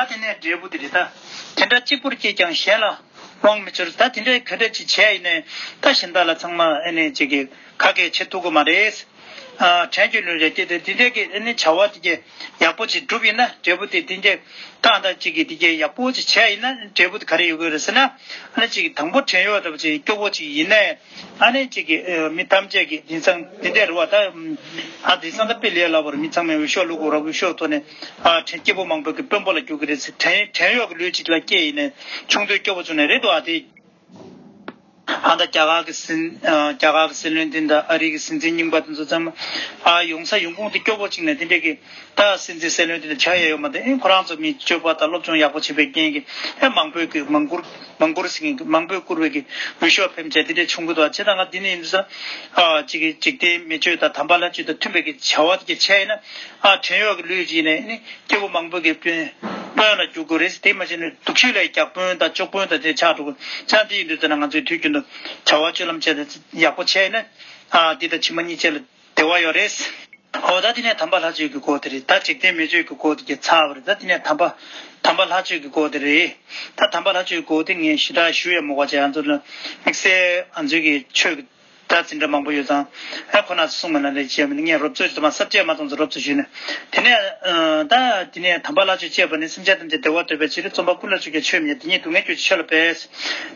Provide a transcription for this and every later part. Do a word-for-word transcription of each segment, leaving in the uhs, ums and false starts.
ད་དེ་ནས་འབྲས་བུ་དེ་རེད་ད། དེ་འདྲ་གཅིག་པུར་སྐྱེས་ཀྱང་གཞན་ལ་དབང་མི་འབྱོར། ད་དེ་འདྲའི་ག་འདྲ་ཅིག་བྱས་ཡིན་ནའི་ད་གཞན་དག་ལ་ཚང་མ་ཨེ་ནས་ཅིག་གི་ཁ་སྐད་བྱེད་ཐུབ་ཀྱི་མ་རེད། ཨ་བྲན་གྱི་ལུས་རེད་སྐྱེས་ཏེ་དེ་འདྲའི་གི་ཨེ་ནས་བྱ་བ་དེ་གི་ཡག་པོ་ཅིག་བསྒྲུབས་ཡིན་ན་འབྲས་བུ་དེ་དེ་འདྲའི་ད་ད་ཅིག་གི་དེ་གི་ཡག་པོ་ཅིག་བྱས་ཡིན་ན་འབྲས་བུ་དེ་ག་རེ་ཡོད་གི་རེད་ཟེར་ན། ཨ་ནི་ཅིག་དང་པོ་བྲན་གཡོག་འདྲ་པོ་ཅིག་སྐྱོ་པོ་ཅིག་ཡིན་ནའི། ཨ་ནི་ཅིག་གི་ཨ་མི་ཐམས་ཅད་ཀྱི་དེང་སང་འདི་འདྲ་རེད་བ་ད། ཨ་དེང་སང་ད་དཔེ་ལས་སླ་པོ་རེད། མི་ཚང་མས་འོས་ཤོག་བླུག་དགོས་ར། འོས་ཤོག་ཐོག་ནས་ཨ་བྲན་སྐྱེ་བོ་མང་པོ་གི་དཔོན་པོ་ལ་འགྱུར་གི་རེད་ཟེར། བྲན་བྲན་གཡོག་གི་ལུས་གཅིག་ལ་སྐྱེས་ཡིན་ནའི་ཆུང་དུས་སྐྱོ་པོ་བྱུང་ནའི་རེད་འདུག་ཨ་དེ། ཨ་ད་རྒྱ་གར་གི་སྲིད་ཨ་རྒྱ་གར་གི་སྲིད་བློན་འདི་དང་ཨ་རི་གི་སྲིད་འཛིན་རྙིང་པ་དེ་ཚོ་ཚང་མ་ཨ་ཡོང་ས་ཡོང་ཁུངས་དེ་སྐྱོ་པོ་གཅིག་ནས་དེ་འདྲས་ཀྱི་ད་སྲིད་འཛིན་སྲིད་བློན་དེ་འདྲ་ཆགས་ཡ་ཡོད་མ་རེད། ཨེ་ཁོ་རང་ཚོ་མི་སྤྱོད་པ་དང་སློབ་སྦྱོང་ཡག་པོ་བྱེད་པའི་རྐྱེན་གྱིས་ཨེ་མང་པོས་གི་མང་བཀུར་མང་བཀུར་ཟེར་མཁན་གྱི་མང་པོས་བཀུར་བའི་གི་འོས་ཤོག་ཕེབས་བྱས་དེ་འདྲས་བྱུང་གི་འདུག་བྱས་ཙང་ང་འདི་ནས་ཡིན་དུས་ཙང་ཨ་ཅིག་གི་འཇིག་རྟེན་མི་ཆོས་དང་དམ་པ་ལྷ་ཆོས་དང་མཐུན་པའི་གི་བྱ་བ་དེ་ག་བྱས་ཡིན་ན་ཨ་བྲན་གཡོག་གི་ལུས་ཅིག་ནས་ཨེ་ནི། སྐྱེ་བོ་མང་པོ་གི་དཔོན་དཔོན་ལ་འགྱུར་དགོས་རེད། དེ་མ་བྱས་ན་སྡུག་ཤོས་ལ་ཡི་རྒྱག་དཔོན་དང་སྐྱོག་དཔོན་དང་དེ་ཆགས་འགྲོ་གི། ཅང་དེ་ཡིན་དུས་ཙམ་ན་ང་ཚོས་དུས་རྒྱུན་དུ་བྱ་བ་སྤྱོད་ལམ་བྱས་ཏེ་ཡག་པོ་བྱས་ན་ཨ་འདི་དང་ཕྱི་མ་གཉིས་ཆ་ལ་བདེ་བ་ཡོད་རེད། འོ་ད་དེ་ནས་དམ་པ་ལྷ་ཆོས་ཀྱི་སྐོར་དེ་རེད། ད་འཇིག་རྟེན་མི་ཆོས་ཀྱི་སྐོར་དེ་གི་ཚར་བ་རེད། ད་དེ་ནས་དམ་པ་དམ་པ་ལྷ་ཆོས་ཀྱི་སྐོར་དེ་རེད། ད་དམ་པ་ལྷ་ཆོས་ཀྱི་སྐོར་དེ་ངས་ཞེ་དྲག་ཞུ་ཡ་མོ་ག་བྱས་ང་ཚོ་ལ་དམིགས་བསལ་ང་ཚོའི་གི་ཆོས་ཀྱི་ད་འཛིན་གྲྭ་མང་པོ་ཡོད་ཙང་། ཨ་ཁོ་ན་ཚོ་གསུང་མ་ན་ལས་བྱས་མིན་ངས་རོབ་ཚོད་དུ་མ་སབ་ཅེ་མ་ཙམ་ཚོ་རོབ་ཚོད་ཞུས་ནས། དེ་ནས་ཨ་ད་དེ་ནས་དམ་པ་ལྷ་ཆོས་ཅེས་པ་ནི་སེམས་ཅན་ཐམས་ཅད་བདེ་བ་འདོད་པའི་ཕྱིར། རྩོམ་པ་ཀུན་ལ་ཕྱུག་ཀྱང་ཆོས་མིན་ཡང་། དེ་ཉིད་སྡུག་བསྔལ་གྱུར་ཅིག་ཆོས་ལ་འབད།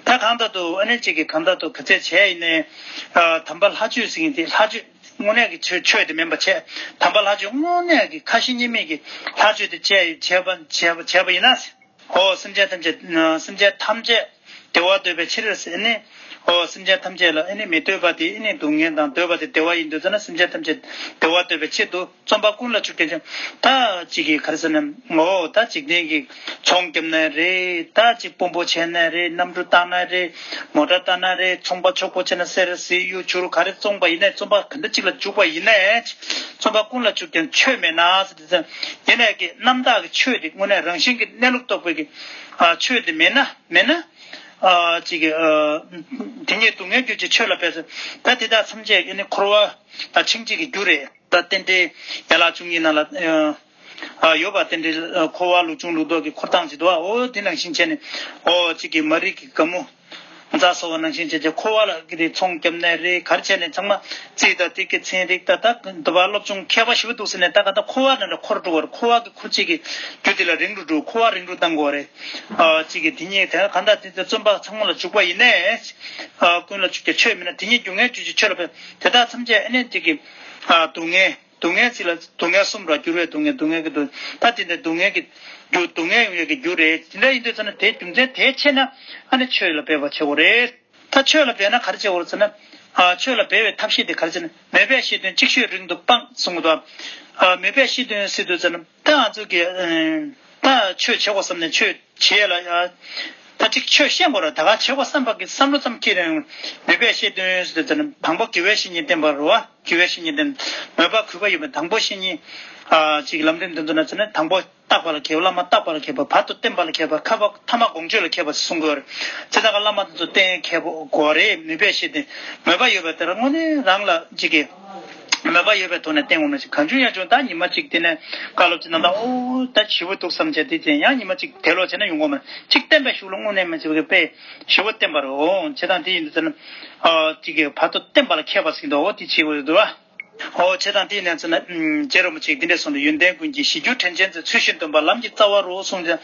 ད་གང་ལྟར་དུ་ཨ་ནི་གཅིག་གིས་གང་ལྟར་དུ་ག་ཚད་བྱས་ཡིན་ནའི་ཨ་དམ་པ་ལྷ་ཆོས་ཟེར་མཁན་དེ་ལྷ་ཆོས་དངོས་གནས་ཀྱི་ཆོས་ཆོས་དེ་མིན་པ་བྱས། དམ་པ་ལྷ་ཆོས་དངོས་གནས་ཀྱི་ཁ་ཞེ་གཉིས་མེད་ཀྱི་ལྷ་ཆོས་དེ་བྱས་བྱས་པ་བྱས་པ་བྱས་པ་ཡིན་ན། ཨོ་སེམས་ཅན་ཐམས་ཅད་སེམས་ཅན་ཐམས་ཅད་བདེ་བ་འདོད་པའི་ཕྱིར་ཟེར་ནས། ཨོ་སེམས་ཅན་ཐམས་ཅད་ལ་ཨེ་ནི་མི་འདོད་པ་དེ་ཨེ་ནི་སྡུག་བསྔལ་དང་། འདོད་པ་དེ་བདེ་བ་ཡིན་དུས་ཙམ་ན་སེམས་ཅན་ཐམས་ཅད་བདེ་བ་འདོད་པའི་ཕྱིར་དུ་རྩོམ་པ་ཀུན་ལ་ཕྱུག་ཀྱང་ཆོས། ད་གཅིག་གིས་ག་རེ་ཟེར་ན། ཨོ་ད་འཇིག་རྟེན་གྱི་ཚོང་བརྒྱབ་ན་རེད། ད་གཅིག་དཔོན་པོ་བྱས་ན་རེད། གནམ་གྲུ་བཏང་ན་རེད། མོ་ཊ་བཏང་ན་རེད། ཚོང་པ་ཕྱུག་པོ་བྱས་ན་གསེར་གཟི་གཡུ་བྱུ་རུ་ག་རེ་བཙོངས་པ་ཡིན་ནའི། རྩོམ་པ་ག་འདྲ་གཅིག་ལ་འཇུག་པ་ཡིན་ནའི། རྩོམ་པ་ཀུན་ལ་ཕྱུག་ཀྱང་ཆོས་མེད་ན་ཟེར་དུས་ཙམ། ཡིན་ནའི་གི་རྣམ་དག་གི་ཆོས་དེ་དངོས་གནས་རང་བཞིན་གྱི་གནས་ལུགས་རྟོགས་པའི་གི་ཨ་ཆོས་དེ་མེད་ན་མེད་ན། ཨ་ཅིག་གི་ཨ་དེ་ཉིད་སྡུག་བསྔལ་གྱུར་ཅིག་ཆོས་ལ་འབད་ཟེར། ད་དེ་དག་ཐམས་ཅད་ཀྱི་ནི་འཁོར་བ་ཨ་འཆིང་བྱེད་ཀྱི་རྒྱུ་རེད། ད་རྟེན་འབྲེལ་ཡན་ལག་བཅུ་གཉིས་ནང་ལ་ཨ་ཡོད་པ། རྟེན་འབྲེལ་འཁོར་བ་ལུགས་འབྱུང་ལུགས་ལྡོག་གི་འཁོར་སྟངས་ཅིག་འདུག་ཨ། འོ་དེ་ནང་བཞིན་བྱས་ནས་ཨོ་ཅིག་གི་མ་རིག་གི་དགའ་མོ་རྫ་སོ་བ་ནང་བཞིན་བྱས་བྱས་འཁོར་བ་ལ་གི་དེ་ཚོང་བརྒྱབ་ནའི་རེད། ག་རེ་བྱས་ནའི་ཚང་མ་རྩིས་དང་དེ་གི་ཚན་རིག་དང་ད་འདི་བ་སློབ་སྦྱོང་མཁས་པ་ཞེ་པོ་འདུག་ཟེར་ནས་ད་ག་ད་འཁོར་བ་ནང་ལ་འཁོར་འགྲོ་བར། འཁོར་བ་གི་འཁོར་བྱེད་ཀྱི་རྒྱུ་དེ་ལ་རིང་རུ་འགྲོ། འཁོར་བ་རིང་རུ་བཏང་དགོས་རེད། ཨ་གཅིག་གི་དེ་ཉིད་དེ་གང་ལྟར་དེ་ཚོ་རྩོམ་པ་ཚང་མ་ལ་འཇུག་པ་ཡིན་ནའི། ཨ་ཀུན་ལ་ཕྱུག་ཀྱང་ཆོས་མིན་ན། དེ་ཉིད་སྡུག་བསྔལ་གྱུར་ཅིག་ཆོས་ལ་འབད། དེ་དག་ཐམས་ཅད་ཨེ་ནི་གཅིག་གི་ཨ་སྡུག་བསྔལ། སྡུག་བསྔལ་ཅིག་ལ་སྡུག་བསྔལ་གསུམ་ར། འགྱུར་བའི་སྡུག་བསྔལ། སྡུག་བསྔལ་གྱི་སྡུག་ད་དེ་འདྲ་སྡུག་བསྔལ་གྱི་རྒྱུ་སྡུག་བསྔལ་ཡོང་ཡས་ཀྱི་རྒྱུ་རེད། དེ་འདྲ་ཡིན་དུས་ཙམ་ན་དེའི་རྒྱུ་མཚན་དེ་ཆེ་ན་ཨ་ནི་ཆོས་ལ་འབད་པ་བྱེད་དགོས་རེད། ད་ཆོས་ལ་འབད་ན་ག་རེ་བྱེད་དགོས་རེད་ཟེར་ན། ཨ་ཆོས་ལ་འབད་བའི་ཐབས་ཤེས་དེ་ག་རེ་ཟེར་ན། མོས་པས་བཤད་དོན་ཅིག་ཤོས་རིང་དུ་སྤངས་གསུང་གི་འདུག་ཨ་མོས་པས་བཤད་དོན་ཟེར་དུས་ཙམ་ན་ད་ང་ཚོ་གི་ཨ་ད་ཆོས་བྱེད་དགོས་བསམ་ནས་ཆོས་བྱེད་ལ་ཨ་ད་ཅིག་ཆོས་ཤེས་དགོས་ར། ད་ག་བྱེད་དགོས་བསམ་པ་གི་བསམ་བློ་ཙམ་སྐྱེས་རུང་། མོས་པས་བཤད་དོན་ཟེར་དུས་ཙམ་ན་དང་པོ་དགེ་བའི་བཤེས་གཉེན་བསྟེན་པ་རེད་བ། དགེ་བའི་བཤེས་གཉེན་བསྟེན། མོས་པ་གུས་པ་ཡོད་པའི་དང་པོ་བཤེས་གཉེན། ཨ་ཅིག་ལམ་རིམ་དེ་ཚོ་ན་ཟེར་ན་དང་པོ་བརྟག་པ་ལ་མཁས་པ། བླ་མ་བརྟག་པ་ལ་མཁས་པ། བར་དུ་བསྟེན་པ་ལ་མཁས་པ། ཁ་བ་ཐ་མ་དགོངས་གཅོད་ལ་མཁས་པ་གསུང་དགོས་རེད། དེ་དག་ག་བླ་མ་དེ་ཚོ་བསྟེན་མཁས་པོ་དགོས་རེད། མོས་པས་བཤད་དེ་མོས་པ་ཡོད་པའི་དེ་ར་དངོས་གནས་རང་ལ་ཅིག་གི་མོས་པ་ཡོད་པའི་ཐོག་ནས་བསྟེན་འོང་ན་ཅིག་གང་བྱུང་ཡང་བྱུང་། ད་ཉི་མ་གཅིག་དེ་ནས་བཀའ་སློབ་ཅིག་གནང་ད་ཨོ་ད་ཞེ་པོ་འདུག་བསམ་བྱས་དེ་ཚེ་ཡང་ཉི་མ་གཅིག་དེ་ལོག་བྱས་ན་ཡོང་གི་མ་རེད། ཅིག་བསྟེན་པའི་གཞུག་ལ་དངོས་གནས་མ་བྱེད་པའི་དཔེ་ཞེ་པོ་བསྟེན་པ་རེད། འོང་བྱས་དང་དེ་ཡིན་དུས་ཙམ་ན་ཨ་ཅིག་གི་བར་དུ་བསྟེན་པ་ལ་མཁས་པ་ཟེར་གྱི་འདུག་འོ་དེ་བྱེད་དགོས་འདུག་ཨ། ཨོ་བྱས་དང་དེ་ཡིན་ན་ཚེ་ན་རྗེ་རིན་པོ་ཆེས་འདི་འདྲས་གསུངས་ཏེ། ཡོན་ཏན་ཀུན་གྱི་གཞིར་གྱུར་དྲིན་ཅན་ཚེ། ཚུལ་བཞིན་སྟོན་པ་ལམ་གྱི་རྩ་བ་རུ་གསུངས་ཏེ།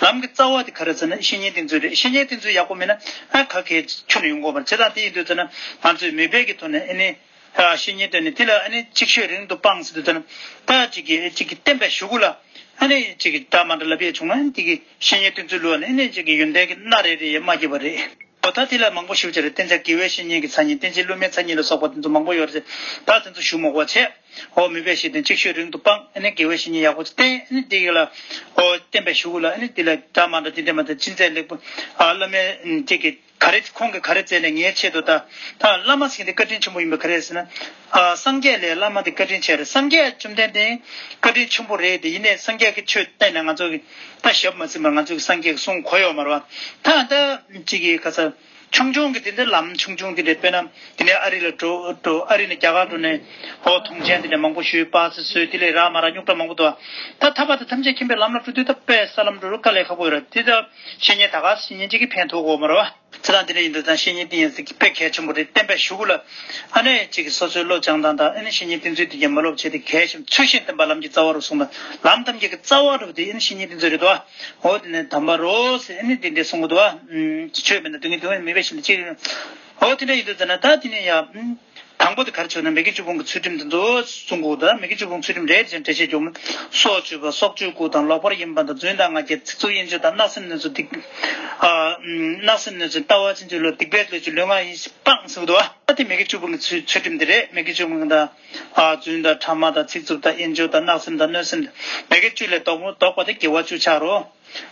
ལམ་གྱི་རྩ་བ་དེ་ག་རེ་ཟེར་ན་བཤེས་གཉེན་བསྟེན་ཚུལ་རེད། བཤེས་གཉེན་བསྟེན་ཚུལ་ཡག་པོ་མེད་ན་ཨ་ག་གེ་ཁྱོན་ནས་ཡོང་གི་མ་རེད། བྱས་དང་དེ་ཡིན་དུས་ཚེ་ན་ང་ཚོས་མོས་པའི་གི་ཐོག་ནས་ཨ་ནི་ཨ་བཤེས་གཉེན་བསྟེན་ནས་དེ་ལ་ཨ་ནི་ཅིག་ཤོས་རིང་དུ་སྤངས་ཟེར་དུས་ཚེ་ན་ད་ཅིག་གི་ཅིག་གི་བསྟེན་པའི་གཞུག་གུ་ལ་ཨ་ནི་ཅིག་གི་ད་མ་འདྲ་ལབ་ཡས་བྱུང་ན་དེ་གི་བཤེས་གཉེན་བསྟེན་ཚུལ་ལུགས་ཨ་ནི་ཅིག་གི་ཡོན་ཏན་གྱི་སྣ་རེ་རེ་ཡས་མ་སྐྱེས་པ་རེད། འོ་ད་དེ་ལ་མང་པོ་ཞུ་བྱ་རེད། བསྟེན་བྱ་དགེ་བའི་བཤེས་གཉེན་གྱི་མཚན་ཉིད། བསྟེན་བྱེད་སློབ་མའི་མཚན་ཉིད་ལ་སོགས་པ་དེ་ཚོ་མང་པོ་ཡོད་རེད། ད་དེ་ཚོ་ཞུ་མ་དགོས་བྱས། འོ་མོས་པས་བཤད་དོན་ཅིག་ཤོས་རིང་དུ་སྤངས། ཨ་ནི་དགེ་བའི་བཤེས་གཉེན་ཡག་པོ་ཅིག་བསྟེན། ཨ་ནི་དེ་ལ་འོ་བསྟེན་པའི་གཞུག་གུ་ལ་ཨ་ནི་དེ་ལ་འདྲ་མ་འདྲ་དེ་འདྲ་མ་འདྲ་ཅི་མཛད་ལེགས་པོ་ཨ་བླ་མའི་དེ་གི་ག་རེ་ཁོང་གིས་ག་རེ་མཛད་ནས་ངའི་ཆེད་དུ་ད་ད་བླ་མ་ཟེར་མཁན་དེ་བཀའ་དྲིན་ཆེན་པོ་ཡིན་པ་ག་རེ་ཟེར་ན། ཨ་སངས་རྒྱས་ལས་བླ་མ་དེ་བཀའ་དྲིན་ཆེ་རེད། སངས་རྒྱས་བཅོམ་ལྡན་འདས་བཀའ་དྲིན་ཆེན་པོ་རེད་དེ། ཡིན་ནའི་སངས་རྒྱས་ཀྱི་ཆོས་བསྟན་ནས་ང་ཚོ་གི་ད་ཞབས་མ་ཟིན་པར་ང་ཚོ་གི་སངས་རྒྱས་ཀྱི་གསུང་གོ་ཡོད་མ་རེད་བ། ད་ད་ཅིག་གི་ག་ས་ ཆུང་ཆུང་གི་དེ་འདྲའི་ལམ་ཆུང་ཆུང་དེ་འདྲ། དཔེར་ན་དེ་ནས་ཨ་རི་ལ་འགྲོ་འགྲོ། ཨ་རི་ནས་རྒྱ་གར་འགྲོ་ནས་ཧོ་ཐོངས་མཆན་དེ་འདྲ་མང་པོ་ཞུས། པ་ཚེ་བཟོས། དེ་ལས་རག་མ་རག་རྙོག་དྲ་མང་པོ་འདུག་ད་ཐར་པ་དང་ཐམས་ཅད་མཁྱེན་པའི་ལམ་ལ་འགྲོ་དུས་ད་དཔེ་ས་ལམ་འགྲོ་རུ་དཀའ་ལས་ཁག་པོ་ཡོད་རེད། དེ་ད་བཤེས་གཉེན་ད་ག་བཤེས་གཉེན་གཅིག་གིས་ཕན་ཐོགས་གོ་མ་རེད་བ། ཚེ་དང་དེ་འདྲ་ཡིན་དུས་ད་བཤེས་གཉེན་དེ་ཡིན་ཟེར་གྱི་དཔེ་གལ་ཆེན་པོ་རེད། བསྟན་པའི་གཞུག་གུ་ལ་ཨ་ནི་གཅིག་གིས་སོ་སོའི་བློ་སྦྱང་སྟངས་དང་། ཨ་ནི་བཤེས་གཉེན་དེ་ཚོའི་དེ་གའི་མ་ལོབས་བྱས་ཏེ་གལ་ཆེན། ཚུལ་བཞིན་བསྟན་པ་ལམ་གྱི་རྩ་བ་རུ་གསུངས་པ། ལམ་ཐམས་ཅད་ཀྱི་རྩ་བ་རུ་དེ་ཨ་ནི་བཤེས་གཉེན་དེ་ཚོ་རེད་དོ། འོ་དེ་ནས་དམ་པ་རོ་ཟེར་ཨ་ནི་དེ་འདྲས་གསུང་གི་འདུག་བ། ཆོས་མེད་ན་སྡུག་བསྔལ་སྡུག་བསྔལ་མེད་པའི་ཞིང་ལ་སྐྱེ། འོ་དེ་འདྲ་ཡིན་དུས་ད་ན་ད་དེ་ནས་ཡ། དང་པོ་དེ་ག་རེ་བྱུང་ན་མི་དགེ་བཅུ་སྤོང་གི་ཚུལ་ཁྲིམས་དེ་ཚོ་གསུང་གི་འདུག་མི་དགེ་བཅུ་སྤོང་ཚུལ་ཁྲིམས་རེད་ཅེས་འགྲེལ་བཤད་རྒྱོབ་མ། སྲོག་གཅོད་པ། སྲོག་གཅོད་རྐུ་དང་། ལོག་པར་གཡེམ་པ་དང་། རྫུན་དང་ང་རྒྱལ། ཚིག་རྩུབ། དབྱེན་སྦྱོར་དང་། བརྣབ་སེམས་གནོད་འཚེ་སྡིག་ཨ་བརྣབ་སེམས་གནོད་འཚེ། ལྟ་བ་ཕྱིན་ཅི་ལོག་སྡིག་པའི་བློས་བྱས་ལུས་ངག་ཡིད་གཞུང་སྤངས་ཟེར་གི་འདུག་ཨ་དེ་མི་དགེ་བཅུ་སྤོང་གི་ཚུལ་ཚུལ་ཁྲིམས་དེ་རེད། མི་དགེ་བཅུ་སྤོང་དང་། ཨ་རྫུན་དང་། ཕྲ་མ་དང་། ཚིག་རྩུབ་དང་། དབྱེན་སྦྱོར་དང་། བརྣབ་སེམས་དང་། གནོད་སེམས་དང་། མི་དགེ་བཅུ་ལས་ལྡོག་ལྡོག་པ་དེ་དགེ་བ་བཅུ་ཆགས་རོ།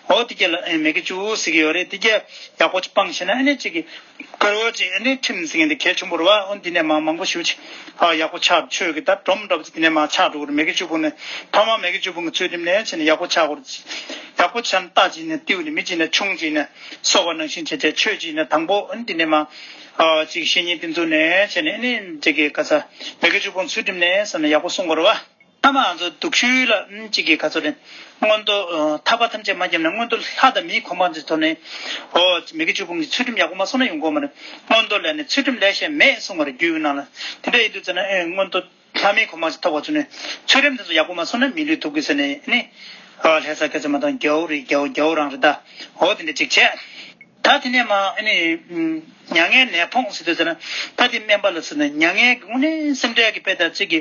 འོ་དེ་ག་ལ་ཨེ་མི་དགེ་བཅུ་ཟེར་གི་ཡོད་རེད། དེ་ག་ཡག་པོ་སྤངས་ཤེ་ན་ཨ་ནི་གཅིག་གི་དཀར་བོ་གཅིག་ཨ་ནི་ཁྲིམས་ཟེར་མཁན་དེ་གལ་ཆེན་པོ་རེད་བ། འོ་འདི་ནས་མང་མང་པོ་ཞེ་པོ་ཅིག་ཨ་ཡག་པོ་ཆགས། ཆོས་ཀྱི་ད་སྒྲོམ་འདྲ་པོ་ཅིག་དེ་ནས་མར་ཆགས་འགྲོ་གི་རེད། མི་དགེ་བཅུ་སྤོང་ནས་ཐོག་མར་མི་དགེ་བཅུ་སྤོང་གི་ཚུལ་ཁྲིམས་ནས་བྱས་ནས་ཡག་པོ་ཆགས་དགོས་རེད། ཡག་པོ་ཆགས་ན་རྟ་གཅིག་ནས་རྟེའུ་ནས། མི་གཅིག་ནས་ཆུང་གཅིག་ནས་གསོ་བ་ནང་བཞིན་བྱས་བྱས། ཆོས་གཅིག་ནས་དང་པོ་ཨ་ནི་འདི་ནས་མར་ཨ་གཅིག་བཤེས་གཉེན་དེ་ཚོ་ནས་བྱས་ནས་ཨ་ནི་གཅིག་གི་ག་ས་མི་དགེ་བཅུ་སྤོང་ཚུལ་ཁྲིམས་ནས་བསམ་ནས་ཡག་པོ་གསུང་དགོས་རེད་བ། ཐ་མ་ང་ཚོ་སྡུག་ཤོས་ལ་ཨ་ནི་གཅིག་གི་ག་ཚོད་རེད། མངོན་མཐོ་ཨ་ཐར་པ་ཐམས་ཅད་མ་བརྒྱབ་ན་མངོན་མཐོ་ལྷ་དང་མིའི་གོ་འཕང་གི་ཐོག་ནས་ཨོ་མི་དགེ་བཅུ་སྤོང་གི་ཚུལ་ཁྲིམས་ཡག་པོ་མ་སྲུང་ན་ཡོང་གི་མ་རེད། མངོན་མཐོ་ལ་ནི་ཚུལ་ཁྲིམས་ལས་གཞན་མེད་གསུངས་པ་རེད་རྒྱུད་ཀྱི་ནང་ལ། དེ་འདྲ་ཡིན་དུས་ཙམ་ན་ཨེ་མངོན་མཐོ་ལྷ་མིའི་གོ་འཕང་ཞིག་ཐོབ་པ་ཚུལ་ནས་ཚུལ་ཁྲིམས་དེ་ཚོ་ཡག་པོ་མ་སྲུང་ན་མི་ལུས་ཐོབ་གི་ཟེར་ནས་ནི་ཨ་ལྷ་ས་སྐལ་ཚེ་མ་དང་རྒྱལ་བོ་རེད། རྒྱལ་བོ་རྒྱལ་བོ་རང་རེད་ད། ཨོ་དེ་འདྲ་ཅིག་བྱས། ད་དེ་ནས་མ་ཨ་ནི་མྱ་ངན་ནད་ཕོངས་ཟེར་དུས་ཙམ་ན་ད་དེ་སྨན་པ་ལ་ཟེར་ན་མྱ་ངན་གྱི་དངོས་གནས་སེམས་ཁྲལ་གྱི་དཔེ་དང་གཅིག་གི་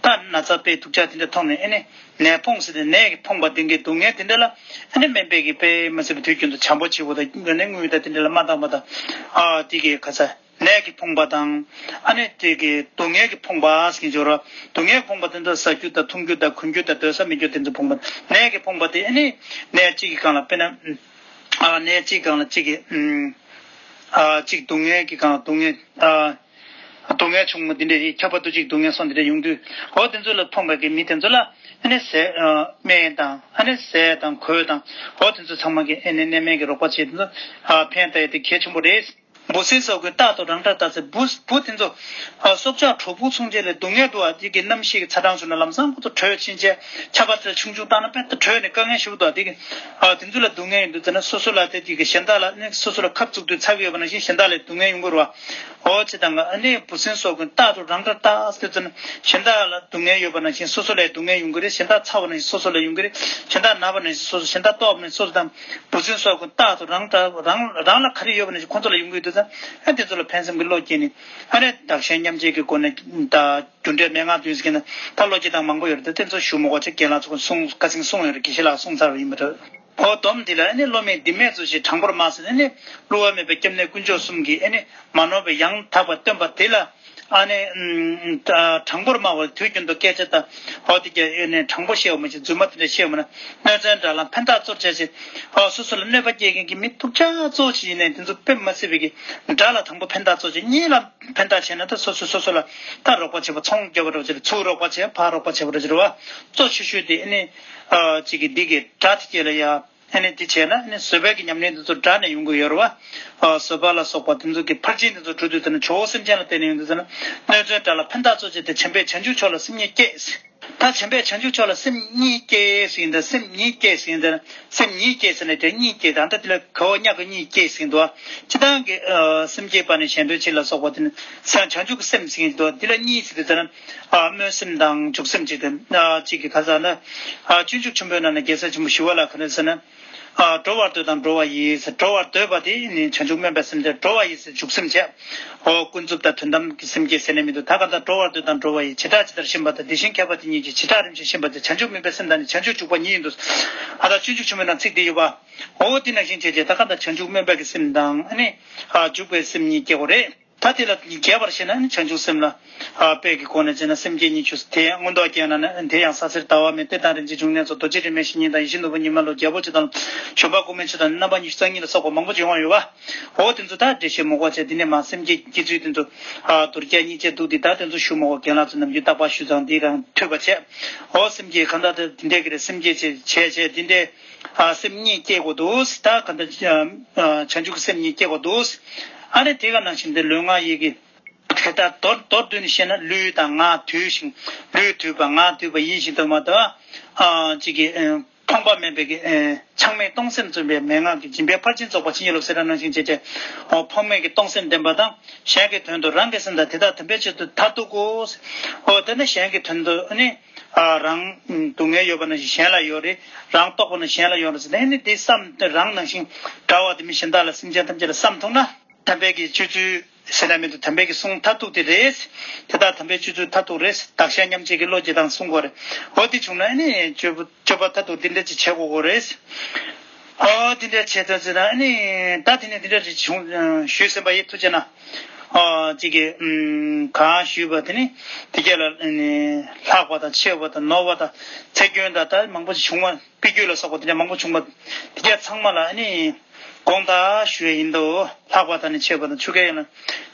ད་ན་ཚ་དཔེ་སྡུག་ཅག་དེ་འདྲ་མཐོང་ནས་ཨ་ནི་ནད་ཕོངས་ཟེར་ཏེ་ནད་ཀྱིས་ཕོངས་པ་དེ་འདྲའི་སྡུག་བསྔལ་དེ་འདྲ་ལ་ཨ་ནི་སྨན་པས་ཀྱི་དཔེ་མ་སྲིད་པའི་དུས་རྒྱུན་དུ་བྱམས་པོ་བྱེད་དགོས་དང་དངུལ་དེ་འདྲ་ལ་མ་བཏང་པ་དང་ཨ་དེ་གི་ཁ་ཚ། ནད་ཀྱིས་ཕོངས་པ་དང་། ཨ་ནི་དེ་གི་སྡུག་བསྔལ་གྱིས་ཕོངས་པ་ཟེར་གྱི་འབྱོར་བ། སྡུག་བསྔལ་ཕོངས་པ་དེ་ཚོ་ཟ་རྒྱུ་དང་འཐུང་རྒྱུ་དང་གོན་རྒྱུ་དང་སྡོད་ས་མེད་རྒྱུ་དེ་ཚོ་ཕོངས་པ། ནད་ཀྱིས་ཕོངས་པ་དེ་ཨ་ནི་ནད་གཅིག་གི་སྒང་ལ་དཔེར་ན་ཨ་ནད་གཅིག་སྒང་ལ་གཅིག་གི་ཨ་གཅིག་སྡུག་བསྔལ་གྱི་སྒང་ལ་སྡུག་བསྔལ་ཨ་སྡུག་བསྔལ་ཆུང་ངུ་འདི་འདྲ་རེད། ཁྱབ་པ་དུས་གཅིག་སྡུག་བསྔལ་སོགས་འདི་འདྲ་ཡོང་དུས་འོ་དེ་ཚོ་ལ་ཕོངས་པའི་གི་མི་དེ་ཚོ་ལ་ཨ་ནི་ཟས་ཨ་སྨན་དང་ཨ་ནི་ཟས་དང་གོས་དང་འོ་དེ་ཚོ་ཚང་མ་གི་ཨ་ནི་གནས་མལ་གྱི་རོགས་པ་བྱེད་དེ་ཚོ་ཨ་ཕན་བཏགས་ཡ་དེ་གལ་ཆེན་པོ་རེད། འབུ་སྲིན་སོགས་ཀུན་རྟག་ཏུ་རང་སྒྲར་ལྟ་ཟེར། འབུ་འབུ་དེ་ཚོ་ཨ་སྲོག་ཆགས་གྲོག་སྦུར་མཚུངས་ཆེ་ལས་སྡུག་བསྔལ་འདུག་བ། དེ་གི་གནམ་གཤིས་ཀྱི་ཚ་གྲང་བྱུང་ན་ལམ་སང་ཁོ་ཚོ་དྲོད་ཕྱིན་བྱས་ཆར་པ་དེ་ལ་ཆུང་ཆུང་བཏང་ན་དཔེ་ད་དྲོད་ནས་དཀའ་ངལ་ཞིག་འདུག་བ། དེ་གི་ཨ་དེ་ཚོ་ལ་སྡུག་བསྔལ་ཡིན་དུས་ཙམ་ན་སོ་སོ་ལ་དེ་དེ་གི་གཞན་དག་ལ་ནི་སོ་སོ་ལ་ཁབ་བཙུགས་དུས་ཚ་གི་ཡོད་པ་ནང་བཞིན་གཞན་དག་ལ་སྡུག་བསྔལ་ཡོང་གི་རེད་བ། འོ་ཅི་དང་ག་ཨ་ནི་འབུ་སྲིན་སོགས་ཀུན་རྟག་ཏུ་རང་སྒྲར་ལྟ་ཟེར་དུས་ཙམ་ན་གཞན་དག་ལ་སྡུག་བསྔལ་ཡོད་པ་ནང་བཞིན་སོ་སོ་ལ་སྡུག་བསྔལ་ཡོང་གི་རེད། གཞན་དག་ཚ་བ་ནང་བཞིན་སོ་སོ་ལ་ཡོང་གི་རེད། གཞན་དག་ན་བ་ནང་བཞིན་སོ་སོ། གཞན་དག་ལྟོགས་པ་ནང་བཞིན་སོ་སོ་དང་། འབུ་སྲིན་སོགས་ཀུན་རྟག་ཏུ་རང་ལྟ་རང་རང་ལ་ག་རེ་ཡོད་པ་ནང་བཞིན་ཁོང་ཚོ་ལ་ཡོང་གི་ཡོད་དུས་ཙང་ཨ་དེ་ཚོ་ལ་ཕན་སེམས་ཀྱི་བློ་སྐྱེས་ནས་ཨ་ནི་བདག་གཞན་མཉམ་བརྗེ་གི་སྒོ་ནས་ད་རྒྱུ་འབྲས་མན་ངག་བདུན་ཟེར་མཁན་ད་བློ་སྐྱེ་སྟངས་མང་པོ་ཡོད་རེད། ད་དེ་ཚོ་ཞུ་མི་དགོས། ཅིག་རྒན་ལགས་ཚོ་གསུང་ཁ་སང་གསུངས་ཡོད་རེད། དགེ་བཤེས་ལགས་གསུངས་ཚར་བ་ཡིན་པ་འདྲ། འོ་སྡོམ་འདི་ལ་ཨ་ནི་བློ་མེད་འདི་མེད་ཚུལ་ཞིག་དྲང་པོར་སྨྲ་ཟེར། ཨ་ནི་བསླུ་བ་མེད་པའི་སྐྱབས་གནས་དཀོན་མཆོག་གསུམ་གྱིས་ཨ་ནི་མ་ནོར་བའི་ཡང་དག་པར་སྟོན་པ་འདི་ལ། ཨ་ནི་ཨ་དྲང་པོར་སྨྲ་བར་དུས་རྒྱུན་དུ་སྐད་ཆ་དང་འོ་དེ་ག་ཨ་ནི་དྲང་པོ་བཤད་འོ་མ་ཞིག་རྫུན་མ་དེ་འདྲ་བཤད་འོ་མ་ན་གནོད་བཙན་དགྲ་ལ་ཕན་བཏགས་གཙོར་བྱས་ཤིང་འོ་སོ་སོ་ལ་གནོད་པ་སྐྱེལ་མཁན་གྱི་མི་སྡུག་ཅག་གཙོ་ཆེ་ཡིན་ནའི་དེ་ཚོ་དཔེ་མ་སྲིད་པའི་གི་དགྲ་ལ་དང་པོ་ཕན་བཏགས་གཙོ་ཆེ། གཉིས་ལ་ཕན་བཏགས་བྱས་ན་ད་སོ་སོ་སོ་སོ་ལ་ད་རོགས་པ་བྱེད་པ་ཚོང་རྒྱབ་པ་རོགས་བྱེད་པ་ཚུར་རོགས་པ་བྱེད་ཕར་རོགས་པ་བྱེད་པ་རོགས་བྱེད་རོགས་གཙོ་ཆེ་ཤོས་དེ་ཨ་ནི་ཨ་གཅིག་གི་འདི་གི་དགྲ་དེ་སྐྱེལ་ལ་ཡ། ཨ་ནི་དེ་བྱས་ན་ཨ་ནི་བཟོད་པའི་གི་ཉམས་ལེན་དེ་ཚོ་དགྲ་ནས་ཡོང་གི་ཡོད་རེད་བ། ཨ་བཟོད་པ་ལ་སོགས་པ་དེ་ཚོ་གི་ཕར་ཕྱིན་དེ་ཚོ་གྲུབ་དུས་ཙམ་ན་ཇོ་བོ་སེམས་ཅན་ལ་བརྟེན་ནས་ཡོང་དུས་ཙམ་ན་གནོད་བཙན་དགྲ་ལ་ཕན་བཏགས་གཙོ་བྱས་ཏེ་བྱམས་པས་བྱང་ཆུབ་མཆོག་ལ་སེམས་ཉིད་བསྐྱེད། ད་བྱམས་པས་བྱང་ཆུབ་མཆོག་ལ་སེམས་ཉིད་བསྐྱེད་ཟེར་ཡིན་ད་སེམས་ཉིད་བསྐྱེད་ཟེར་ཡིན་ད་སེམས་ཉིད་བསྐྱེད་ཟེར་ནས་དེ་གཉིས་བསྐྱེད་ད་ད་དེ་ལ་ག་བ་གཉའ་གི་གཉིས་བསྐྱེད་ཟེར་འདུག་བ། སྤྱི་བཏང་གི་ཨ་སེམས་བསྐྱེད་པ་ནི་གཞན་དོན་ཆེད་ལ་སོགས་པ་དེ་ནི་སེམས་བྱང་ཆུབ་ཀྱི་སེམས་ཟེར་གྱི་འདུག་བ། དེ་ལ་གཉིས་ཟེར་དུས་ཙམ་ན་ཨ་སྨོན་སེམས་དང་འཇུག་སེམས་བྱེད་དེ་ཨ་གཅིག་གི་ཁ་ས་ན་ཨ་སྤྱོད་འཇུག་ཆེན་པོའི་ནང་ན་རྒྱལ་སྲས་ཆེན་པོ་ཞི་བ་ལྷ་ག་རེ་ཟེར་ན། ཨ་འགྲོ་བར་འདོད་དང་འགྲོ་བ་ཡི་ཟེར། འགྲོ་བར་འདོད་པ་དེ་ནི་བྱང་ཆུབ་སྨོན་པའི་སེམས་ཏེ་འགྲོ་བ་ཡི་ཟེར་འཇུག་སེམས་བྱས། འོ་ཀུན་རྫོབ་དང་དོན་དམ་གྱི་སེམས་བསྐྱེད་ཟེར་ནས་མི་འདུག་ད་ག་ད་འགྲོ་བར་འདོད་དང་འགྲོ་བ་ཡི་བྱེ་བྲག་ཇི་ལྟར་ཤེས་པ་དང་དེ་བཞིན་མཁས་པ་དེ་ཉིད་ཀྱི་བྱེ་བྲག་རིམ་བཞིན་ཤེས་པ་དེ་བྱང་ཆུབ་སྨོན་པའི་སེམས་དང་ནི་བྱང་ཆུབ་འཇུག་པ་ཉིད་ཡིན་འདུག་ཨ་ད་སྤྱོད་འཇུག་ཆེན་མོའི་ནང་ཚིག་འདི་ཡོད་པ། འོ་དེ་ནང་བཞིན་བྱས་ཏེ་ད་ག་ད་བྱང་ཆུབ་སྨོན་པ་གི་སེམས་དང་ཨ་ནི་ཨ་འཇུག་པའི་སེམས་གཉིས་སྐྱེ་དགོས་རེད། ད་དེ་ལ་རྒྱས་པར་བཤད་ན་ནི་བྱང་ཆུབ་སེམས་ལ་ཨ་དཔལ་གྱི་སྒོ་ནས་བྱས་ན་སེམས་བསྐྱེད་གཉིས་ཆོས་སུ་དེ་ཡང་མངོན་རྟོགས་རྒྱན་ལ་ནི་དེ་ཡང་ས་གསེར་ཟླ་བ་མེ་ཏོག་དང་རིན་ཆེན་འབྱུང་གནས་སོགས་རྡོ་རྗེ་རིས་མེད་བཤེས་གཉེན་དང་ཡིད་བཞིན་ནོར་བུ་ཉི་མ་ལོ་རྒྱལ་པོ་ཆོས་དང་བྱོན་པ་ཀུ་མུད་ཆོས་དང་རྣམ་པ་ཉི་ཤུ་རྩ་གཉིས་ལ་སོགས་པ་མང་པོ་ཅིག་ཡོང་བ་ཡོད་པ། འོ་དེ་ཚོ་ད་འགྲེལ་བཤད་མི་དགོས་བྱས་དེ་ནས་མ་སེམས་བསྐྱེད་བསྐྱེད་ཚུལ་དེ་ཚོ་ཨ་དུར་རྒྱ་གཉིས་བྱས་འདུག་དེ་ད་དེ་ཚོ་ཞུ་མི་དགོས། རྒན་ལགས་ཚོ་ནམ་རྒྱུན་རྟག་པར་ཞུ་ཙང་དེ་རང་ཐོས་པ་བྱས། འོ་སེམས་བསྐྱེད་གང་ལྟར་དེ་འདྲས་ཀྱི་རེད། སེམས་བསྐྱེད་བྱས་བྱས་བྱས་དེ་འདྲས་ཨ་སེམས་གཉིས་སྐྱེ་དགོས་འདུག་ད་གང་ལྟར་ཨ་བྱང་ཆུབ་ཀྱི་སེམས་གཉིས་སྐྱེ་དགོས་འདུག་ཨ་ནི་དེ་ག་ནང་བཞིན་དེ་ལུས་ངག་ཡིད་ཀྱི། དེ་ལྟར་མདོར་མདོར་བསྡུས་ནས་བཤད་ན་ལུས་དང་ངག་དུལ་ཞིང་། ལུས་དུལ་བ་ངག་དུལ་བ་ཡིན་ཞིང་དུ་མ་དང་། ཨ་གཅིག་གི་ཨ་ཕོངས་པ་མེད་པའི་གི་ཨ་ཆགས་མེད་གཏོང་སེམས་བཙུན་པའི་མན་ངག་གི་སྦྱིན་པའི་ཕར་ཕྱིན་རྫོགས་པ་ཕྱིན་ཅི་ལོག་ཟེར་བ་ནང་བཞིན་བྱས་བྱས། འོ་ཕོངས་མེད་ཀྱི་གཏོང་སེམས་ལྡན་པ་དང་། གཞན་གྱི་དོན་དུ་རང་གི་སེམས་དང་དེ་དག་དམ་པའི་ཆེད་དུ་མཐར་ཐུག་གོ། འོ་དེ་ནི་གཞན་གྱི་དོན་དུ་ནི། ཨ་རང་སྡུག་བསྔལ་ཡོད་པ་ནང་བཞིན་གཞན་ལ་ཡོད་རེད། རང་ལྟོགས་པ་ནང་གཞན་ལ་ཡོད་རེད་ཟེར་ནས་ནི་དེ་བསམ་རང་ནང་བཞིན་འདྲ་བ་དེ་མི་གཞན་དག་ལ་སེམས་ཅན་ཐམས་ཅད་ལ་བསམ་ཐུབ་ན། དམ་པའི་གི་སྤྱོད་ཚུལ་ཟེར་ན་མི་འདུག་དམ་པའི་གི་གསུང་མཐར་ཐུག་དེ་རེད། དེ་དག་དམ་པའི་སྤྱོད་ཚུལ་མཐར་ཐུག་རེད། བདག་གཞན་མཉམ་བརྗེ་གི་བློ་སྐྱེ་སྟངས་གསུང་དགོས་རེད། འོ་དེ་བྱུང་ན་ནི་སྤྱོད་པ་སྤྱོད་པ་མཐར་ཐུག་འདི་འདྲ་ཅིག་བྱེད་དགོས་དགོས་རེད། ཨོ་དེ་འདྲ་བྱས་ཙང་ཙི་ན་ཨ་ནི་ད་དེ་ནས་དེ་འདྲ་ཅིག་བྱུང་ཞུས་ཟིན་པ་ཡིན་ཐུགས་རྗེ་གནང་། ཨོ་གཅིག་གིས་ཨམ་གང་ཞུས་པ་དེ་ནི་དེ་གས་ལ་ཨ་ནི་ལྷག་པ་དང་ཆེ་བ་དང་ནོར་བ་དང་ཚེ་སྐྱོན་དང་ད་མང་པོ་ཞིག་བྱུང་བ་དཔེ་རྒྱུད་ལ་སོགས་པ་དེ་འདྲ་མང་པོ་བྱུང་བ་དེ་གས་ཚང་མ་ལ་ཨ་ནི་དགོངས་དག་ཞུ་ཡས་ཡིན་དོ། ལྷག་པ་དང་ནི་ཆེ་བ་དང་ཆུ་ཁའི་ཡན་ལ་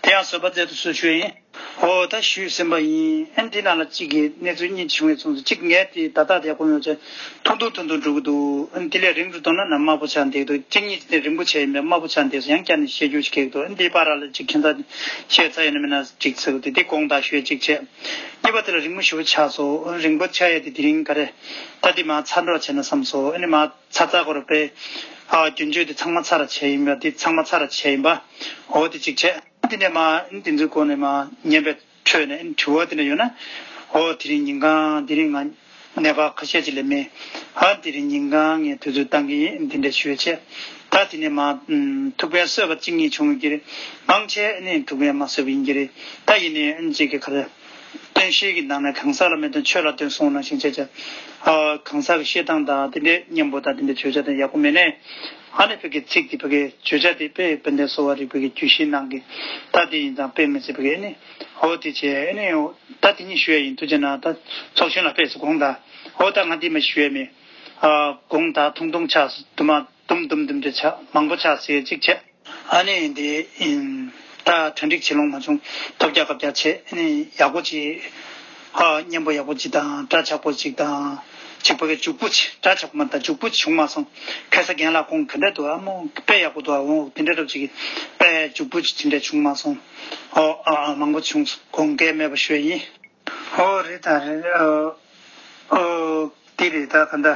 དེ་ཡང་བཟོད་པ་མཛད་དུ་གསོལ་ཞུ་ཡས་ཡིན། ཨོ་ད་ཞུས་ཟིན་པ་ཡིན། ཨ་ནི་འདི་ནང་ལ་གཅིག་གིས་གནས་ཚུལ་གཉིས་བྱུང་བའི་མཚུངས་སུ་གཅིག་ངས་དེ་ད་ལྟ་དེ་ཡག་པོ་ཡོད་ཚེ་ཐུང་ཐུང་ཐུང་ཐུང་འགྲོ་གི་འདུག་ཨ་ནི་དེ་ལས་རིང་དུ་གཏོང་ན་ནམ་དམའ་པོ་ཆགས་འདེགས་འདུག་གཅིག་གཉིས་དེ་རིང་པོ་ཆགས་ཡིན་པས་དམའ་པོ་ཆགས་འདེགས་སོ། ཡང་བསྐྱར་ནས་བཤད་རྒྱུ་ཞིག་གེགས་འདུག་ཨ་ནི་འདི་པར་ལ་གཅིག་ཁྱད་མཚར་བཤད་ཚར་ཡོད་ན་མིན་ན་གཅིག་ཚིག་དེ་དེ་དགོངས་དག་ཞུ་ཡས་གཅིག་བྱས། གཉིས་པ་དེ་ལ་རིང་མོ་ཞེ་པོ་ཆགས་སོ། རིང་པོ་ཆགས་ཡས་དེ་དེ་རིང་ག་རེ་ད་དེ་མ་ཚར་འགྲོ་བྱས་ན་བསམ་སོ། ཨ་ནི་མ་ཚར་ཚར་གོ་ར་པས། ཨ་རྒྱུན་སྤྱོད་དེ་ཚང་མ་ཚར་བྱས་ཡིན་པ་དེ་ཚང་མ་ཚར་བྱས་ཡིན་པ། འོ་དེ་གཅིག་བྱས། དེ་ནས་མ་དེ་ཚོའི་སྒོ་ནས་མ་ཉན་པའི་ཁྲོད་ནས་དྲི་བ་དེ་འདྲ་ཡོད་ན། འོ་དེ་རིང་ཉིན་གང་དེ་རིང་ང་ནད་པ་ཁ་ཤས་ཅིག་ལ་མེད། ཨ་དེ་རིང་ཉིན་གང་ངས་དུས་ཚོད་བཏང་གི་ཡིན་དེ་འདྲ་ཞུ་བྱས། ད་དེ་ནས་མ་ཐུག་ཕན་གསོས་པ་གཅིག་གཉིས་བྱུང་གི་རེད། མང་ཆེ་ནས་ཐུག་ཕན་མ་གསོས་པ་ཡིན་གྱི་རེད། ད་ཡིན་ནའི་ཨ་ནི་གཅིག་གི་ཁ་ལ། བསྟན་བཤེས་ཀྱི་ནང་ནས་གང་ཟག་ལ་མི་སྟོན་ཆོས་ལ་སྟོན་གསུངས་ནང་བཞིན་བྱས་བྱས། ཨ་གང་ཟག་གི་བཤད་སྟངས་དང་དེ་འདྲའི་སྙན་པོ་དང་དེ་འདྲའི་བརྗོད་བྱ་དང་ཡག་པོ་མེད་ནས། ཨ་ནི་བོད་ཀྱི་ཚིག་དེ་བོད་ཀྱི་བརྗོད་བྱ་དེ་དཔེ་དཔེ་འདྲའི་གསོ་བ་རིག་པའི་གི་རྒྱུད་བཞིའི་ནང་གི་ད་དེ་ཡིན་ཙང་དཔེ་མི་སྲིད་པའི་ཨ་ནི། འོ་དེ་བྱས་ཨ་ནི་ད་དེ་གཉིས་ཞུ་ཡ་ཡིན། ཐུགས་རྗེ་གནང་། ད་ཚོགས་གཞོན་ལ་དཔེ་སུ་དགོངས་དག་འོ་ད་ང་འདི་མ་ཞུ་ཡ་མེད། ཨ་དགོངས་དག་ཐུང་ཐུང་ཆགས་སུ་དུ་མ་དུམ་དུམ་དུམ་འདྲ་ཆགས་མང་པོ་ཆགས་ཟེར་གཅིག་བྱས། ཨ་ནི་འདི་ཨིན། ད་གྲ་སྒྲིག་བྱེད་ལོང་མ་བྱུང་། ཐོབ་རྒྱག་སྐབས་རྒྱག་བྱེད་ཨ་ནི་ཡག་པོ་ཅིག་ཨ་སྙན་པོ་ཡག་པོ་ཅིག་དང་སྒྲ་ཆགས་པོ་ཅིག་དང་། ཅིག་པ་གི་མཇུག་པོ་ཅིག་སྒྲ་ཆགས་པོ་མ་དང་མཇུག་པོ་ཅིག་བྱུང་མ་སོང་། ཁ་ས་རྒན་ལགས་ཁོང་ག་འདྲ་འདུག་ཨ་མོ་དཔེ་ཡག་པོ་འདུག་ཨ་འོ་དེ་འདྲ་རབ་ཅིག་གི་དཔེ་མཇུག་པོ་ཅིག་དེ་འདྲ་བྱུང་མ་སོང་། ཨོ་ཨ་ཨ་མང་པོ་བྱུང་སོང་། དགོངས་འགལ་མེད་པ་ཞུ་ཡ་ཡིན། ཨོ་རེད་ད་རེད། ཨོ་ཨོ་དེ་རེད་ད་ག་འདྲ།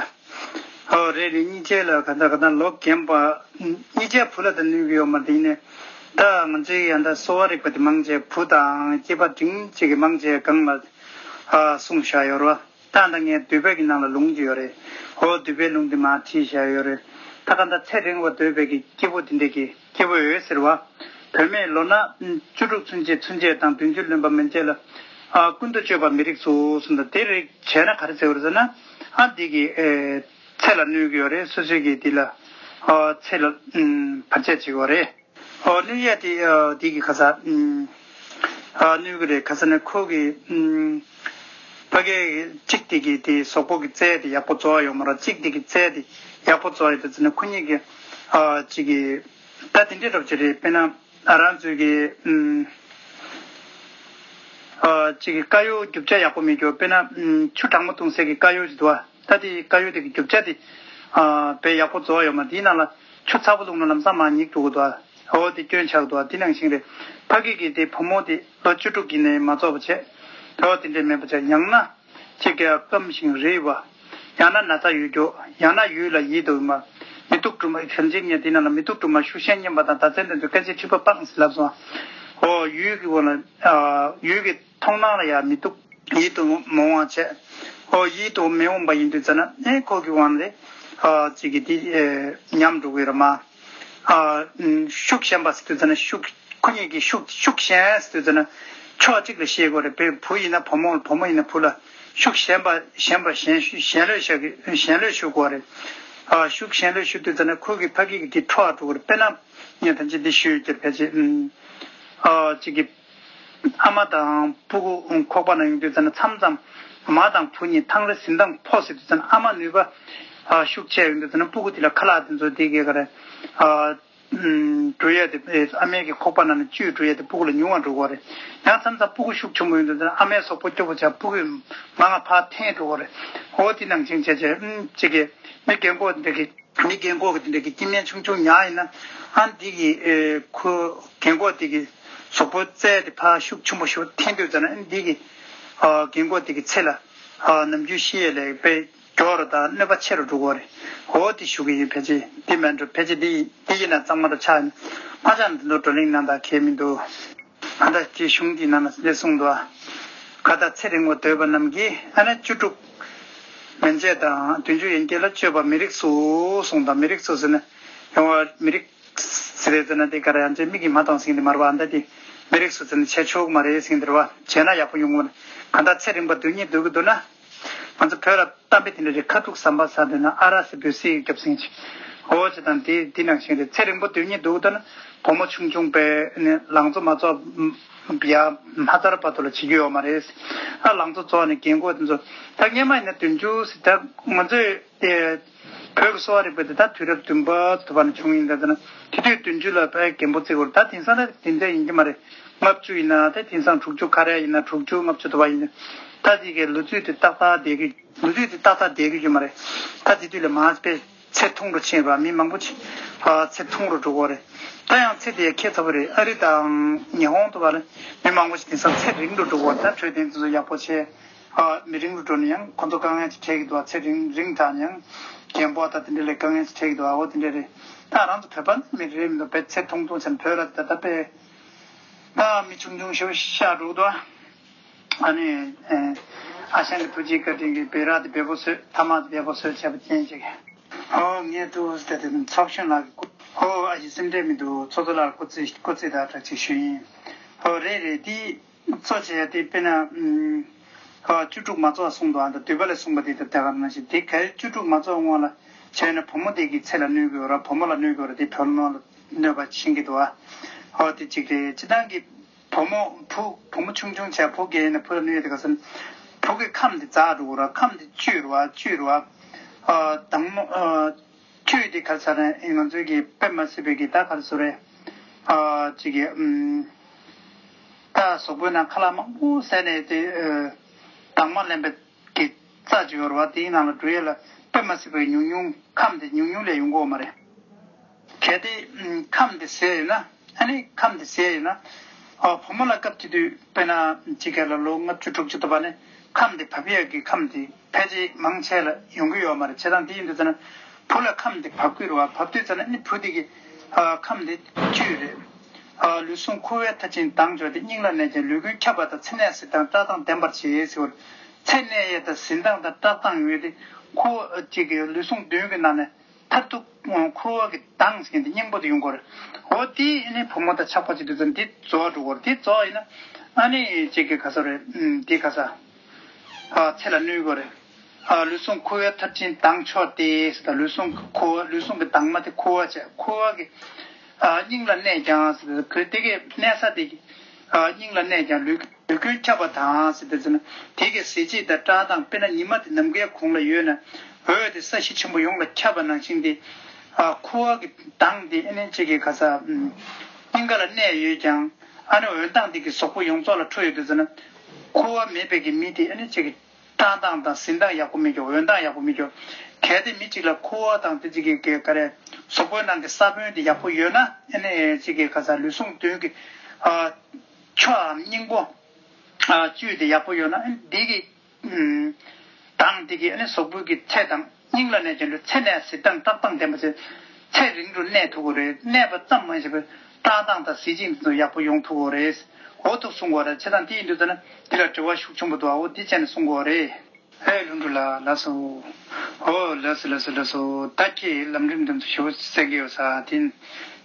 ཨོ་རེད་རེད། གཉིས་ཆ་ལ་ག་འདྲ་ག་འདྲ་ལོ་རྒན་པ། གཉིས་ཆ་བུ་ལ་ད་ནུས་ཀྱི་ཡོད་མ་རེད། ཡིན་ནའི་ད་ང་ཚོའི་ཡང་ད་གསོ་བ་རིག་པ་དེ་མང་ཆེ་བུ་དང་སྐྱེས་པ་འབྲིང་ཆེ་གི་མང་ཆེ་གང་ལ་ཨ་གསུངས་བཞག་ཡོད་རེད་བ། ད་ད་ངས་འདུས་པའི་གི་ནང་ལ་ལུང་ཅིག་ཡོད་རེད། ཨོ་འདུས་པའི་ལུང་དེ་མར་བྲིས་བཞག་ཡོད་རེད། ད་ག་འདྲ་ཚེ་རིང་བ་འདོད་པའི་གི་སྐྱེས་བུ་དེ་འདྲས་ཀྱི། སྐྱེས་བུ་འོད་ཟེར་བ། བུད་མེད་ལོ་ན་བཅུ་དྲུག་ཚུན་ཆད་ཚུན་ཆད་དང་བདུན་ཅུ་ལོན་པ་མན་ཆད་ལ། ཨ་ཀུན་ཏུ་སྤྱོད་པ་མི་རིགས་སུ་གསུངས་ད། དེ་རིགས་བྱས་ན་ག་རེ་ཟེར་བ་རེད་ཟེར་ན། ཨ་འདི་གི་ཨེ་ཚེ་ལ་གནོད་ཀྱི་ཡོད་རེད། སོ་སོའི་གི་འདི་ལ་ཨ་ཚེ་ལ་ཨུམ་བར་ཆད་བྱེད་ཀྱི་ཡོད་རེད། ཨོ་གནོད་ཡ་དེ་ཨ་འདི་གི་ག་ས་ཨུམ་ཨ་གནོད་ཀྱི་རེད། ག་ས་ནས་ཁོ་གི་ཨུམ་ཕ་གི་གཅིག་དེ་གི་དེ་གཟུགས་པོ་གི་རྩལ་དེ་ཡག་པོ་རྫོགས་ཡོད་མ་རེད། གཅིག་དེ་གི་རྩལ་དེ་ཡག་པོ་རྫོགས་ཡོད་དེ་ཚེ་ནས་ཁོ་གཉིས་ཀྱི་ཨ་གཅིག་གི་ད་དེ་འདྲའི་རབ་ཅིག་རེད། དཔེར་ན་ཨ་རང་ཚོའི་གི་ཨུམ་ཨ་གཅིག་གི་དཀར་ཡོལ་རྒྱུ་ཆ་ཡག་པོ་མེད་རྒྱུ། དཔེར་ན་ཨུམ་ཆུ་གྲང་མོ་བཏུང་སའི་གི་དཀར་ཡོལ་ཅིག་འདུག་བ། ད་དེ་དཀར་ཡོལ་དེ་གི་རྒྱུ་ཆ་དེ་ཨ་དཔེ་ཡག་པོ་རྫོགས་ཡོད་མ་རེད། དེའི་ནང་ལ་ཆུ་ཚ་པོ་བླུགས་ན་ལམ་སང་མར་ཉིག་འགྲོ་གི་འདུག་བ། འོ་དེ་སྐྱོན་ཆགས་འདུག་བ། དེ་ནང་བཞིན་རེད། ཕ་གི་གི་དེ་བུ་མོ་དེ་ལོ་བཅུ་དྲུག་གི་ནས་མ་རྫོགས་པ་བྱས། འོ་དེ་འདྲས་མེད་པ་བྱས། ཡང་ན་ཅིག་གི་སྐམ་ཞིང་རིད་པ། ཡང་ན་ན་ཚ་ཡོད་རྒྱུ། ཡང་ན་ཡུལ་ལ་ཡིད་དུ་མ། མི་སྡུག་གྲུབ་མ་གང་ཅི་ཉེ་དེ་ནང་ལ་མི་སྡུག་གྲུབ་མ་ཤུགས་ཞན་སྙན་པ་དང་ཟླ་མཚན་དེ་ཚོ་སྐད་ཆའི་མཁྲིས་པ་སྤངས་ཟེར་ལབ་སོང་། འོ་ཡུལ་གི་འོ་ལ་ཨ་ཡུལ་གི་མཐོང་སྣང་ལ་ཡང་མི་སྡུག་ཡིད་དུ་མི་འོང་བ་བྱས། འོ་ཡིད་དུ་མི་འོང་བ་ཡིན་དུས་ཙ་ན་ཨེ་ཁོ་གི་དབང་ལས་ཨ་ཅིག་གི་དེ་ཨེ་ཉམས་འགྲོ་གི་རེད་མ། ཨ་ཤུགས་ཞན་པ་ཟེར་དུས་ཙ་ན་ཤུགས་ཁོ་གཉིས་ཀྱི་ཤུགས་ཤུགས་ཞན་ཟེར་དུས་ཙ་ན་ཕྱོགས་གཅིག་ལ་བཤད་དགོས་རེད། བུ་བུ་ཡིན་ན་བུ་མོ་བུ་མོ་ཡིན་ན་བུ་ལ་ཤུགས་ཞན་པ་ཞན་པ་ཞན་ཞན་ལྷོད་བྱ་གི་ཞན་ལྷོད་ཞུ་དགོས་རེད། ཨ་ཤུགས་ཞན་ལྷོད་ཞུ་དུས་ཙ་ན་ཁོ་གི་ཕ་གི་གི་དེ་ཁྲོ་བ་འགྲོ་གི་རེད། དཔེར་ན་ངས་ད་ཅི་འདི་ཞུས་ཀྱི་ཕལ་ཆེར་ཨ་ཅིག་གི་ཨ་མ་དང་སྤུ་གུ་ཁོག་པ་ན་ཡོང་དུས་ཙ་ན་མཚམས་མཚམས་མ་དང་བུ་གཉིས་ཐང་རེ་ཟིན་ཐང་ཕོ་ཟེར་དུས་ཙ་ན་ཨ་མ་ནུས་པ་ཨ་ཤུགས་ཆེ་ཡོང་དུས་ཙ་ན་སྤུ་གུ་དེ་ལ་ཁ་ལག་དེ་ཚོ་དེ་གས་ག་རེ་ཨ་ འགྲོ་ཡས་དེ་ཨ་མའི་གི་ཁོག་པ་ནང་ནས་བཅུད་འགྲོ་ཡས་དེ་སྤུ་གུ་ལ་ཉུང་བ་འགྲོ་གི་རེད། ཡང་མཚམས་མཚམས་སྤུ་གུ་ཤུགས་ཆེན་པོ་ཡོང་དུས་ཙམ་ཨ་མའི་གཟུགས་པོ་སྐྱོ་པོ་ཆགས་སྤུ་གུ་མང་ང་ཕར་འཐེན་འགྲོ་གི་རེད། འོ་དེ་ནང་བཞིན་བྱས་བྱས་ཅིག་གི་མི་རྒན་གོག་འདི་གི་མི་རྒན་གོག་གི་དེ་འདྲ་གི་སྐྱེ་དམན་ཆུང་ཆུང་ཉར་ཡིན་ན། ཨ་འདི་གི་ཨེ་ཁོ་རྒན་གོག་དེ་གི་གཟུགས་པོ་རྩལ་དེ་ཕར་ཤུགས་ཆེན་པོ་ཞིག་འཐེན་དུས་ཙམ་ན་ཨ་འདི་གི་ཨ་རྒན་གོག་དེ་གི་ཚེ་ལ་ཨ་ནམ་རྒྱུན་ཤི་ཡས་ལས་དཔེ་མགྱོགས་རུ་དང་གནོད་པ་ཆེ་རུ་འགྲོ་གི་རེད། འོ་དེ་ཞུ་གི་ཡིན། ཕལ་ཆེར་དེ་མིན་འགྲོ། ཕལ་ཆེར་དེ་དེ་ཡིན་ན་གཙང་མ་འདྲ་ཆགས་ཡིན། མ་ཆགས་ན་དེ་ཚོ་བགྲོ་གླེང་གནང་དང་ཁེལ་མི་འདུག་ཨ་ད་ཅི་གཞུང་འདིའི་ནང་ན་འདི་གསུངས་འདུག་ཨ་ག་ད་ཚེ་རིང་པོ་འདོད་པ་རྣམས་ཀྱིས། ཨ་ནི་བཅུ་དྲུག་མན་ཆད་དང་བདུན་ཅུ་ཡན་ཆད་ལ་སྤྱོད་པ་མི་རིགས་སོ་གསུངས་དང་། མི་རིགས་སོ་ཟེར་ན་ཡང་བ་མི་རིགས་ཟེར་རེད་ཟེར་ན་དེ་ག་རེ་ཡང་ཅི་མིག་གིས་མ་མཐོང་ཟེར་མཁན་དེ་མ་རེད་པ། ཨ་ད་དེ་མི་རིགས་སོ་ཟེར་ན་བྱས་ཆོག་གི་མ་རེད་ཟེར་མཁན་དེ་རེད་པ། བྱས་ན་ཡག་པོ་ཡོང་གི་མ་རེད། ག་ད་ཚེ་རིང་པོ་སྡོད་སྙིང་འདོད་ཀྱི་འདུག་ན། ང་ཚོ་བོད་ལ་གཏམ་དཔེ་དེ་འདྲ་རེད། ཁ་ཐུག་ཟམ་པ་ཟ་འདོད་ན་ཨ་ར་ཟེར་འབོད་སྲིད་རྒྱབ་ཟིན་ཅིག་འོ་ཅི་དང་དེ་དེ་ནང་བཞིན་རེད། ཚེ་རིང་པོ་སྡོད་སྙིང་འདོད་འདུག་ན་བུ་མོ་ཆུང་ཆུང་པས་ནི་ལང་ཚོ་མ་རྫོགས་ཡ་ལྷ་མཚར་བར་དུ་ལ་བྱེད་རྒྱུ་ཡོད་མ་རེད། ཨ་ལང་ཚོ་རྫོགས་ནས་རྒན་གོག་དེ་ཚོ་ད་སྔན་མ་ཡིན་ན་བདུན་ཅུ་ཟེར། ད་ང་ཚོས་དེ་བོད་ཀྱི་གསོ་བ་རིག་པ་དེ་ད་དུས་རབས་བདུན་པ་དུ་བ་ནས་བྱུང་ཡིན་ད་ན་དེ་དུས་བདུན་ཅུ་ལ་ཕའི་རྒན་པོ་བརྩི་དགོས་རེད། ད་དེང་སང་ད་དེ་འདྲ་ཡིན་གྱི་མ་རེད། ལྔ་བཅུ་ཡིན་ན་ད་དེང་སང་དྲུག་ཅུ་ག་རེ་ཡིན་ན་དྲུག་ཅུ་ལྔ་བཅུ་དུ་བ་ཡིན་ན་ད་དེ་གའི་ལོ་ཚོད་དེ་ཏག་ཏག་བསྡད་ཀྱི། ལོ་རྒྱུས་དེ་ཏག་ཏག་བསྡད་ཀྱི་ཡོད་མ་རེད། ད་དེ་དུས་ལ་མ་དཔེ་ཚེ་ཐུང་རུ་ཕྱིན་པ་མི་མང་པོ་ཅིག་ཨ་ཚེ་ཐུང་རུ་འགྲོ་གི་རེད། ད་ཡང་ཚེ་དེ་ཁྱད་མཚར་པོ་རེད། ཨ་རི་དང་ཉི་ཧོང་དུ་བ་ལ་མི་མང་པོ་ཞིག་དེང་སང་ཚེ་རིང་རུ་འགྲོ་གི་རེད། ད་འཕྲོད་བསྟེན་དེ་ཚོ་ཡག་པོ་བྱས་ཨ་མི་རིང་རུ་འགྲོ་ན་ཡང་ཁོ་ཚོ་དཀའ་ངལ་ཅིག་འཕྲད་ཀྱི་འདུག་ཚེ་རིང་རིང་དྲགས་ན་ཡང་རྒན་པོ་ད་དེ་འདྲ་ལས་དཀའ་ངལ་ཅིག་འཕྲད་ཀྱི་འདུག་ཨ་འོ་དེ་འདྲ་རེད། ད་རང་ཚོ་བོད་པ་ནི་མི་རེད་མི་འདུག་དཔེ་ཚེ་ཐུང་ཐུང་བྱས་ན་བོད་ལ་ད་ད་དཔེ་ད་མི་ཆུང་ཆུང་ཞེ་པོ་ཤ་འགྲོ་གི་འདུག་ཨ། ཨ་ནི། ཨ་ཞང་གི་ཐུགས་རྗེ་བཀའ་དྲིན་གྱིས་སྦི་རག་དེ་འབེལ་པོ་བཟོས། ཐ་མག་དེ་འབེལ་པོ་བཟོས་བྱས་པ་ཅན་ཅིག་ཨོ་ངས་ཐུགས་ཟེར་དེ་ཚོགས་གཞོན་ལགས་ཀྱི་སྐུ། ཨོ་ཨ་ཞེ་སེམས་ཁྲལ་མི་འདུག་ཚོགས་གཙོ་ལགས་སྐུ་ཚེ་སྐུ་ཚེ་དང་བཀྲ་ཤིས་ཞུ་ཡིན། ཨོ་རེད་རེད། དེ་གཙོ་བྱས་དེ་དཔེར་ན་ཨ་བཅུ་དྲུག་མ་རྫོགས་གསུངས་འདུག་ཨ་ད་འདུས་པ་ལས་གསུངས་པ་དེ་ད་ལྟ་ག་ནང་བཞིན་དེ་གལ་བཅུ་དྲུག་མ་རྫོགས་སྔོན་ལ་བྱས་ན་བུ་མོ་དེ་གི་ཚེ་ལ་གནོད་ཀྱི་ཡོད་ར། བུ་མོ་ལ་གནོད་ཀྱི་ཡོད་ར། དེ་བུ་མོ་ལ་གནོད་པ་ཕྱིན་གྱི་འདུག་ཨ། ཨོ་དེ་གཅིག་རེད། སྤྱིར་བཏང་གི་བུ་མོ་བུ་བུ་མོ་ཆུང་ཆུང་བྱས་བུ་རྒས་ཡིན་ན་བུ་ལ་གནོད་ཡོད་དེ་ག་ཟེར་ན། བུ་གི་ཁམས་དེ་འཛག་འགྲོ་གི་ར། ཁམས་དེ་བཅུད་རུ་བ་བཅུད་རུ་བ། ཨ་དྭངས་མོ་ཨ་བཅུད་དེ་ག་ཟེར་ན་ང་ཚོའི་གི་དཔེ་མ་སྲིད་པའི་གི་ད་ག་རེ་ཟེར་རེད། ཨ་ཅིག་གི་ཨམ་ད་གཟུགས་པོའི་ནང་ཁ་ལག་མང་པོ་ཟས་ནས་དེ་ཨ་དྭངས་མ་ལེན་པའི་གི་རྩ་ཅིག་ཡོད་རེད་བ། དེའི་ནང་ལ་འགྲོ་ཡས་ལ་དཔེ་མ་སྲིད་པའི་ཉུང་ཉུང་ཁམས་དེ་ཉུང་ཉུང་ལས་ཡོང་གི་ཡོད་མ་རེད། གལ་ཏེ་ཁམས་དེ་ཟད་ཡོད་ན། ཨ་ནི་ཁམས་དེ་ཟད་ཡོད་ན། ཨ་བུ་མོ་ལ་སྐབས་དེ་དུས་དཔེར་ན་གཅིག་ག་ལ་ལོ་ལྔ་བཅུ་དྲུག་ཅུ་དུ་བ་ནས་ཁམས་དེ་བབས་ཡས་ཀྱི་ཁམས་དེ་ཕལ་ཆེར་མང་ཆེ་ལ་ཡོང་གི་ཡོད་མ་རེད། བྱས་ཙང་དེ་ཡིན་དུས་ཙ་ན་བུ་ལ་ཁམས་དེ་བབས་ཀྱི་རེད་བ། བབས་དུས་ཙ་ན་ཨ་ནི་བུ་དེ་གི་ཨ་ཁམས་དེ་བཅུད་རེད། ཨ་ལུས་ཟུངས་ཁུ་བའི་མཐར་ཕྱིན་དྭངས་ཆོག་སྟེ། སྙིང་ལ་གནས་ཀྱང་ལུས་ཀུན་ཁྱབ་པ་དང་། ཚེ་གནས་གཟི་མདངས་བཀྲག་མདངས་ལྡན་པར་བྱེད་ཟེར་བ། ཚེ་གནས་ཡས་དང་གཟི་མདངས་དང་བཀྲག་མདངས་ཡོད་དེ་ཁུ་བ་གཅིག་གི་ལུས་ཟུངས་བདུན་གྱི་ནང་ནས། མཐར་ཐུག་ཁུ་བ་གི་མདངས་ཟེར་མཁན་དེ་སྙིང་པོ་དེ་ཡོང་གི་རེད། འོ་དེ་ནི་བུ་མོ་དང་ཆགས་པ་བྱེད་དུས་ཙམ་དེ་རྫོགས་འགྲོ་གི་རེད། དེ་རྫོགས་ཡིན་ན་ཨ་ནི་གཅིག་གི་ག་ས་རེད། ཨུམ་དེ་ག་ས། ཨ་ཚེ་ལ་གནོད་གི་རེད། ཨ་ལུས་ཟུངས་ཁུ་བའི་མཐར་ཕྱིན་དྭངས་ཆོག་སྟེ་ཟེར། ད་ལུས་ཟུངས་ཁུ་བ། ལུས་ཟུངས་ཀྱི་དྭངས་མ་དེ་ཁུ་བ་བྱས། ཁུ་བ་གི་ཨ་སྙིང་ལ་གནས་ཀྱང་ཟེར། ཁུ་དེ་གི་གནས་ས་དེ་གི་ཨ་སྙིང་ལ་གནས་ཀྱང་ལུས། ལུས་ཀུན་ཁྱབ་པ་དང་ཟེར་དུས་ཙམ་ན། དེ་གི་གཟི་བརྗིད་དང་བཀྲག་མདངས། དཔེར་ན་ཉི་མ་དེ་ནམ་མཁའི་གུང་ལ་ཡོད་ན། འོད་དེ་ས་གཞི་ཆེན་པོ་ཡོངས་ལ་ཁྱབ་པ་ནང་བཞིན་ཏེ། ཨ་ཁུ་བ་གི་མདངས་དེ་ཨ་ནི་གཅིག་གི་ག་ས། ཨམ་སྙིང་ག་ལ་གནས་ཡོད་ཀྱང་། ཨ་ནི་འོད་མདངས་དེ་གི་གཟུགས་པོ་ཡོངས་རྫོགས་ལ་འཕྲོ་ཡོད་དུས་ཙམ་ན། ཁུ་བ་མེད་པའི་གི་མི་དེ་ཨ་ནི་གཅིག་གི་བཀྲག་མདངས་དང་གཟི་མདངས་ཡག་པོ་མེད་ཀྱང་འོད་མདངས་ཡག་པོ་མེད་ཀྱང་། གལ་ཏེ་མི་གཅིག་ལ་ཁུ་བ་དང་དེ་གཅིག་གི་ག་རེ་གཟུགས་པོའི་ནང་གི་ས་བོན་དེ་ཡག་པོ་ཡོད་ན། ཨ་ནི་གཅིག་གི་ག་ས་ལུས་ཟུངས་བདུན་གི་ཨ་ཆོའམ་སྙིང་པོ། ཨ་བཅུད་དེ་ཡག་པོ་ཡོད་ན། ཨ་ནི་འདི་གི་ཨམ་མདངས་འདི་གིས་ཨ་ནི་གཟུགས་པོའི་གི་ཚེ་དང་། སྙིང་ལ་གནས་ཀྱང་ལུས། ཚེ་གནས་གཟི་མདངས་བཀྲག་མདངས་ལྡན་པ་ཚེ། ཚེ་རིང་རུ་གནས་ཐུབ་ཀྱི་རེད། གནས་པ་ཙམ་མ་ཡིན་པར་བཀྲག་མདངས་དང་གཟི་བརྗིད་འདི་ཚོ་ཡག་པོ་ཡོང་ཐུབ་ཀྱི་རེད། འོ་ཐུག་གསུང་གི་རེད། བྱས་ཙང་དེ་ཡིན་དུས་ཙ་ན་འདི་ལ་དྲི་བ་ཤུགས་ཆེན་པོ་འདུག་ཨ་འོ་འདི་བྱས་ནས་གསུང་གི་རེད། ཨེ་ལྷུན་གྲུབ་ལགས་ལགས་སོ། ཨོ་ལགས་སོ་ལགས་སོ་ལགས་སོ། ད་ཁྱེད་ལམ་རིམ་འདི་ཚོ་ཞེ་པོ་གསན་གྱི་ཡོད་ས། དེ་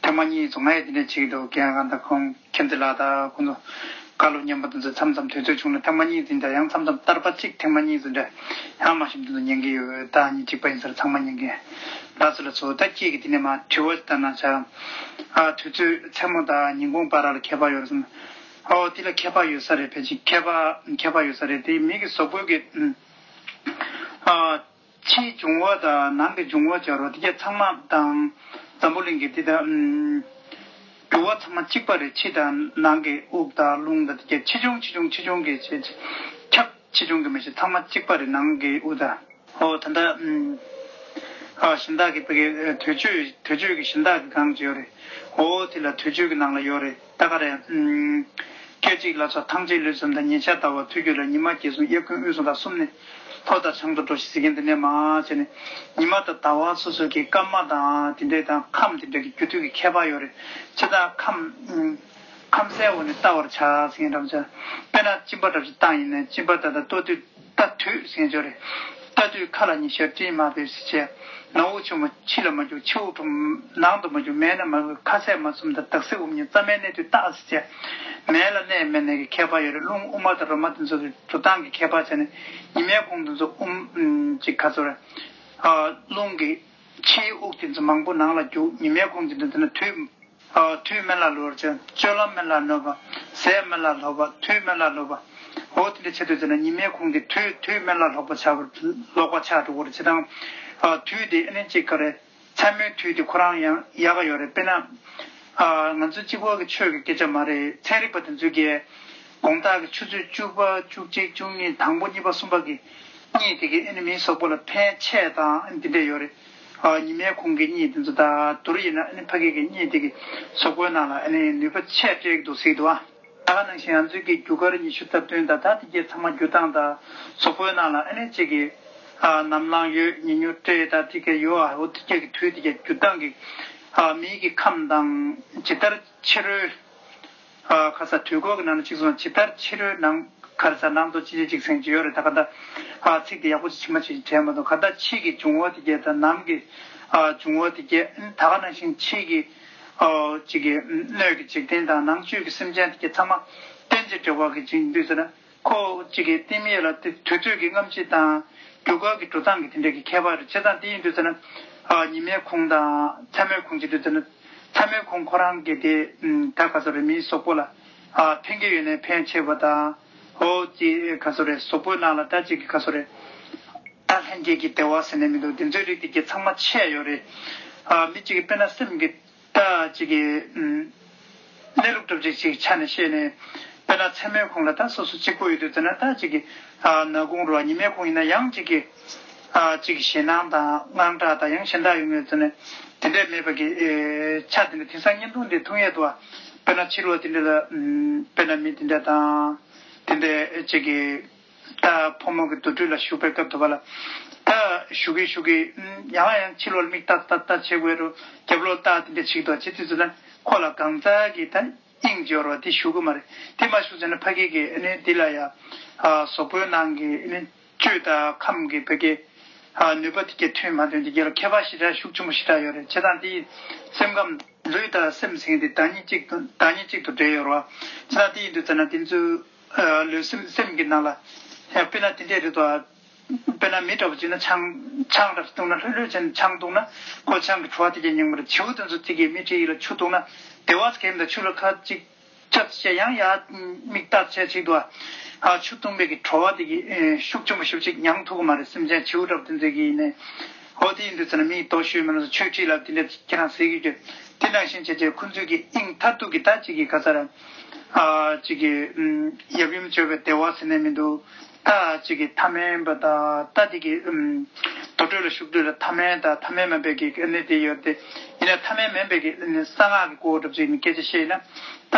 ཐེངས་མ་གཉིས་ཚོ་ང་ཡི་དེ་འདྲ་བྱེད་ཀྱི་འདུག་རྒན་གང་དང་ཁོང་མཁྱེན་བརྩེ་ལགས་དང་ཁོང་ཚོ་བཀའ་སློབ་སྙན་པ་དེ་ཚོ་མཚམས་མཚམས་དུས་ཚོད་བྱུང་ན་ཐེངས་མ་གཉིས་ཙམ་འདྲ། ཡང་མཚམས་མཚམས་བསྟར་པ་གཅིག་ཐེངས་མ་གཉིས་ཙམ་འདྲ། ཡང་མ་ཤེས་དེ་ཚོ་ཉན་གྱི་ཡོད། ད་གཉིས་གཅིག་པ་ཡིན་ས་རེད། ཚང་མ་ཉན་གྱི། ལགས་སོ་ལགས་སོ། ད་ཁྱེད་ཀྱིས་དེ་ནས་མ་དྲི་བ་ལྟ་ན་ཆ། ཨ་དུས་ཚོད་མཚན་མོ་དང་ཉིན་གུང་བར་ལ་ཁྱད་པར་ཡོད་རེད་བསམ། ཨོ་དེ་ལ་ཁྱད་པར་ཡོད་ས་རེད། ཕལ་ཆེར་ཁྱད་པར་ཁྱད་པར་ཡོད་ས་རེད། དེ་མི་གི་གཟུགས་པོའི་གི་ཨ་ཕྱིའི་འབྱུང་བ་དང་ནང་གི་འབྱུང་བ་བྱ་རོགས་དེ་ག་ཚང་མ་དང་ འཛམ་བུ་གླིང་གི་འདི་དང་ཨུམ། རྒྱུ་བ་ཚང་མ་གཅིག་པ་རེད། ཕྱི་དང་ནང་གི་དབུགས་དང་རླུང་དང་དེ་གྱད་ཆེ་ཆུང་ཆེ་ཆུང་ཆེ་ཆུང་གི་ཆེ་ཆེ་ཁྱབ་ཆེ་ཆུང་གི་མི་ཤེས། ཚང་མ་གཅིག་པ་རེད། ནང་གི་དབུགས་དང་། ཨོ་ད་ལྟ་ཨུམ། ཨ་གཞན་དག་གི་བོད་ཀྱི་ཨ་དུས་མཆོད་དུས་མཆོད་ཀྱི་གཞན་དག་གི་སྒང་ཅིག་ཡོད་རེད། ཨོ་དེ་ལ་དུས་མཆོད་ཀྱི་ནང་ལ་ཡོད་རེད། ད་ག་རེད། ཨུམ། སྐད་ཅིག་ལ་སོགས་ཐང་ཅིག་ལུས་ཙམ་དང་། ཉིན་ཞག་ཟླ་བ་དུས་རྒྱུན་ལ། ཉི་མ་རྒྱལ་གསུམ་དབྱར་དགུན་དབུས་གསུམ་དང་གསུམ་ནི། ལྷོ་དང་བྱང་དུ་འགྲོ་ཞིང་ཟེར་མཁན་དེ་ནས་མར་བྱས་ནས། ཉི་མ་དང་ཟླ་བ་སོ་སོ་གི་སྐར་མ་དང་དེ་འདྲའི་དང་ཁམས་དེ་འདྲ་གི་རྒྱུ་དུས་ཀྱི་ཁྱད་པར་ཡོད་རེད། བྱས་ཙང་ཁམས་ཁམས་གསལ་འོག་ནས་བལྟ་བར་བྱ་ཟེར་མཁན་འདྲ་བྱ། དཔེར་ན་གཅིན་པ་འདྲ་ཞིག་བཏང་ཡིན་ན། གཅིན་པ་ད་ལྟ་ལྟོ་དུས་ལྟ་དུས་ཟེར་མཁན་ཅིག་ཡོད་རེད། ལྟ་དུས་མཁའ་ལ་ཉི་ཤར་སྤྲིན་དམར་པོས་ཟེར་བྱས། ནག་འོག་ཆུ་མོ་ཕྱི་ལ་མ་རྒྱུག་ཕྱི་འོག་དྲོ་མོ་ནང་དུ་མ་རྒྱུག་མལ་ན་མ་བབས་ཁ་ཟས་མ་ཟོས་དང་། དག་ས་འུ་གཉིས་རྩྭ་མའི་གནས་དུས་བརྟག་ཟེར་བྱས། མལ་ལ་གནས་མེད་གནས་ཀྱི་ཁྱད་པར་ཡོད་རེད། རླུང་དབུ་མ་དང་རོ་མ་དེ་ཚོ་གི་འགྲོ་སྟངས་ཀྱི་ཁྱད་པར་བྱས་ནས། ཉི་མའི་ཁོང་དེ་ཚོ་དབུ་མ་ཅིག་ག་ཚོད་རེད། ཨ་རླུང་གི་ཕྱིའི་དབུགས་དེ་ཚོ་མང་པོ་ནང་ལ་རྒྱུག་ཉི་མའི་ཁོང་དེ་ཚོ་དེ་ན་དུས་ཨ་དུས་སྨན་བླ་ལོག་པར་བྱ། སྤྱོད་ལམ་སྨན་བླ་ལོག་པ། ཟས་སྨན་བླ་ལོག་པ། དུས་སྨན་བླ་ལོག་པ། འོ་དེ་འདྲ་བྱེད་དུས་ཚོད་ན་ཉི་མའི་ཁོང་དེ་དུས་དུས་སྨན་བླ་ལོག་པ་ཆགས་པར་ལོག་པ་ཆགས་འགྲོ་གི་རེད། བྱས་ཙང་ཨ་དུས་དེ་ཨ་ནི་གཅིག་ག་རེད། མཚན་མོའི་དུས་དེ་ཁོ་རང་ཡང་ཡག་ག་ཡོད་རེད། དཔེར་ན། ཨ་ང་ཚོ་གཅིག་པོ་གི་ཆོས་ཀྱི་སྐད་ཆ་མ་རེད། ཚན་རིག་པ་དེ་ཚོས་ཀྱིས་དགོང་དག་གི་ཆུ་ཚོད་བཅུ་པ་བཅུ་གཅིག་བཅུ་གཉིས་དང་པོ་གཉིས་པ་གསུམ་པ་གི་གཉིད་དེ་གི་ཨ་ནི་མིའི་གཟུགས་པོ་ལ་ཕན་ཆེ་དང་འདི་འདྲས་ཡོད་རེད། ཨ་ཉི་མའི་ཁོང་གི་གཉིད་དེ་ཚོ་དང་དུར་ཡིན་ན་ཨ་ནི་ཕ་གི་གི་གཉིད་དེ་གི་གཟུགས་པོའི་ནང་ལ་ཨ་ནི་ནུས་པ་ཆེ་སྤྲད་ཀྱི་འདུག་ཟེར་གྱི་འདུག་ཨ། ད་ག་ནང་བཞིན་ང་ཚོའི་གི་རྒྱུ་སྐར་ཉི་ཤུ་རྩ་བདུན་དང་ད་དེ་གའི་ཚང་མ་རྒྱུ་སྟངས་དང་གཟུགས་པོའི་ནང་ལ་ཨ་ནི་གཅིག་གི་ཨ་ནམ་ལངས་ཡོད། ཉིན་ཉུང་སྤྲད་ད་དེ་གའི་ཡོད། ཨ་འོ་དེ་གའི་གི་དུས་དེ་གའི་རྒྱུ་སྟངས་གི་ཨ་མིའི་གི་ཁམས་དང་ཇི་ལྟར་ཕྱི་རོལ་ཨ་ཁ་ས་དུས་འཁོར་གི་ནང་ལ་གཅིག་སོང་ཇི་ལྟར་ཕྱི་རོལ་ནང་ཁར་ས་ནང་དུ་ཅི་ཅི་ཅིག་ཟེར་གྱི་ཡོད་རེད། ད་ག་ད་ཨ་ཚིག་དེ་ཡག་པོ་ཅིག་ཇི་མ་ཅིག་དྲན་མ་འདུག་ག་ད་ཕྱི་གི་འབྱུང་བ་དེ་གའི་དང་ནང་གི་ཨ་འབྱུང་བ་དེ་གའི་ད་ག་ནང་བཞིན་ཕྱི་གི་ཨོ་གཅིག་གི་སྣོད་ཀྱི་འཇིག་རྟེན་དང་ནང་བཅུད་ཀྱི་སེམས་ཅན་དེ་གའི་ཚང་མ་རྟེན་ཅིང་འབྲེལ་བ་གི་ཅིག་ཡིན་དུས་ཟེར་ན། ཁོ་གཅིག་གི་རྟེན་ཡོད་ལ་དེ་དུས་ཚོད་ཀྱི་སྔ་ཕྱི་དང་རྒྱུ་སྐར་གྱི་འགྲོ་སྟངས་ཀྱི་དེ་འདྲ་གི་ཁྱད་པར་རེད། བྱས་ཙང་དེ་ཡིན་དུས་ཟེར་ན། ཨ་ཉི་མའི་ཁོང་དང་མཚན་མོའི་ཁོང་བྱེད་དུས་ཟེར་ན། མཚན་མོའི་ཁོང་ཁོ་རང་གི་དེ་ད་ག་ཚོད་རེད། མིའི་གཟུགས་པོ་ལ་ཨ་ཕན་གྱི་ཡོད་ནའི་ཕན་ཆེ་བ་དང་། ཨོ་ཅི་ག་ཚོད་རེད། གཟུགས་པོའི་ནང་ལ་ད་གཅིག་གི་ག་ཚོད་རེད། ད་ལྷན་སྐྱེས་ཀྱི་བདེ་བ་ཟེར་ནས་མི་འདུག་དེ་ཚོའི་རིགས་དེ་གའི་ཚང་མ་ཆད་ཡོད་རེད། ཨ་མི་གཅིག་གི་དཔེར་ན་སེམས་ཀྱི་ད་གཅིག་གི་ཨུམ་གནས་ལུགས་གྲུབ་ཅིག་ཅིག་ཆ་ནས་བཤད་ནས། དཔེར་ན་མཚན་མོའི་ཁོང་ལ་ད་སོ་སོ་གཅིག་པོ་ཡོད་དུས་ཙམ་ན་ད་གཅིག་གི་ཨ་ནག་ཁུང་རུ་བ། ཉི་མའི་ཁོང་ཡིན་ན་ཡང་གཅིག་གི་ཨ་གཅིག་གི་ཞེད་སྣང་དང་དངངས་སྐྲག་དང་ཡང་གཞན་དག་ཡོང་ཡོད་ཙམ་ནས་དེ་འདྲས་མེད་པ་གི་ཨེ་ཆ་དེ་འདྲ་དེང་སང་བརྙན་ཐུང་འདི་མཐོང་ཡས་འདུག་བ། དཔེར་ན་ཕྱི་རུ་བ་དེ་འདྲ་ལ་ཨུམ་དཔེར་ན་མི་དེ་འདྲ་དང་དེ་འདྲས་གཅིག་གི་ད་ཕོ་མོ་གི་འདུ་འཕྲོད་ལ་ཞུགས་པའི་སྐབས་དུ་བ་ལ། ད་ཞུགས་ཀྱི་ཞུགས་ཀྱི་ཨུམ་ཡང་ཡང་ཕྱི་ལོགས་ལ་མིག་ལྟ་ལྟ་ལྟ་བྱེད་དགོས་རུ། རྒྱབ་ལོགས་ལྟ་དེ་འདྲ་བྱེད་དུ་བ་བྱེད་དུས་ཚོད་ན་ཁོ་ལ་གང་ཟག་གི་ད་དབྱིངས་འབྱོར་བ་དེ་ཞུགས་ཀྱི་མ་རེད། དེ་མ་ཞུགས་ཚེ་ན་ཕ་གི་གི་ཨ་ནི་འདི་ལ་ཡ་ཨ་གཟུགས་པོའི་ནང་གི་ཨ་ནི་བཅུད་དང་ཁམས་ཀྱི་ཕ་གི་ཨ་ནུས་པ་དེ་གའི་ཐོན་མ་ཐོན་དེ་གའི་ལ་ཁྱད་པར་ཞེ་དྲག་ཤུགས་ཆེན་པོ་ཞེ་དྲག་ཡོད་རེད། བྱས་ཙང་དེ་སེམས་ཁམས། ལུས་དང་སེམས་ཟེར་མཁན་དེ་བདག་ཉིད་གཅིག་ཏུ་བདག་ཉིད་གཅིག་ཏུ་འབྲེལ་ཡོད་རེད་བ། ཅི་ལྟར་དེ་ཡིན་དུས་ཙམ་ན་དེ་ཚོའི་ལུས་སེམས་སེམས་ཀྱི་ནང་ལ་དཔེར་ན་དེ་འདྲས་རེད་དོ། དཔེར་ན་མི་འདྲ་པོ་ཅིག་ན་ཆང་ཆང་འདྲ་བཏུང་ན་ལྷོད་ལྷོད་བྱས་ནས་ཆང་བཏུང་ན་ཁོ་ཆང་གི་བྲོ་བ་དེ་གས་མྱོང་གི་རེད། བྱིའུ་དེ་ཚོ་དེ་གས་མི་ཁྲིད་ཡིན་ལ་ཆུ་བཏུང་ན་བདེ་བ་ཟེར་མཁན་དང་ཆུ་ལ་ཁ་ཅིག་ཆབ་ཆེ་ཡང་ཡར་མིག་ལྟ་ཆེ་ཆེ་འདུག་ཨ། ཆུ་བཏུང་བའི་གི་བྲོ་བ་དེ་གི་ཤུགས་ཆེན་པོ་ཞེ་པོ་ཅིག་མྱང་ཐུབ་ཀྱི་མ་རེད། སེམས་ཅན་བྱིའུ་འདྲ་པོ་དེ་ཚོའི་གི་ཡིན་ནའི། ཨོ་དེ་ཡིན་དུས་ཙམ་ན་མིའི་རྟོག་ཞུས་མི་རུང་ཚོ་ཆོས་ཁྲིད་ལ་དེ་འདྲ་ཁྱེད་རང་ཟེར་གི་ཡོད། དེ་ནང་བཞིན་བྱས་བྱས་ཁོ་ཚོའི་གི་དབྱིངས་མཐར་ཐུག་གི་ད་ཅིག་གི་ག་ཚ་ར་ཨ་ཅིག་གི་ཡབ་ཡུམ་སྤྱོད་པའི་བདེ་བ་ཟེར་ནས་མི་འདུག་ད་ཅིག་གི་ཐ་མལ་པ་ད་ད་དེ་གི་དུར་ཁྲོད་ལ་བཞུགས་དུས་ལ་ཐ་མལ་ད་ཐ་མལ་མིན་པའི་གི་གནས་དེ་ཡོད་དེ། ཡིན་ན་ཐ་མལ་མིན་པའི་གི་གསང་སྔགས་ཀྱི་སྐོར་འདྲ་པོ་ཅིག་ནས་སྐད་ཆ་བཤད་ན། ད་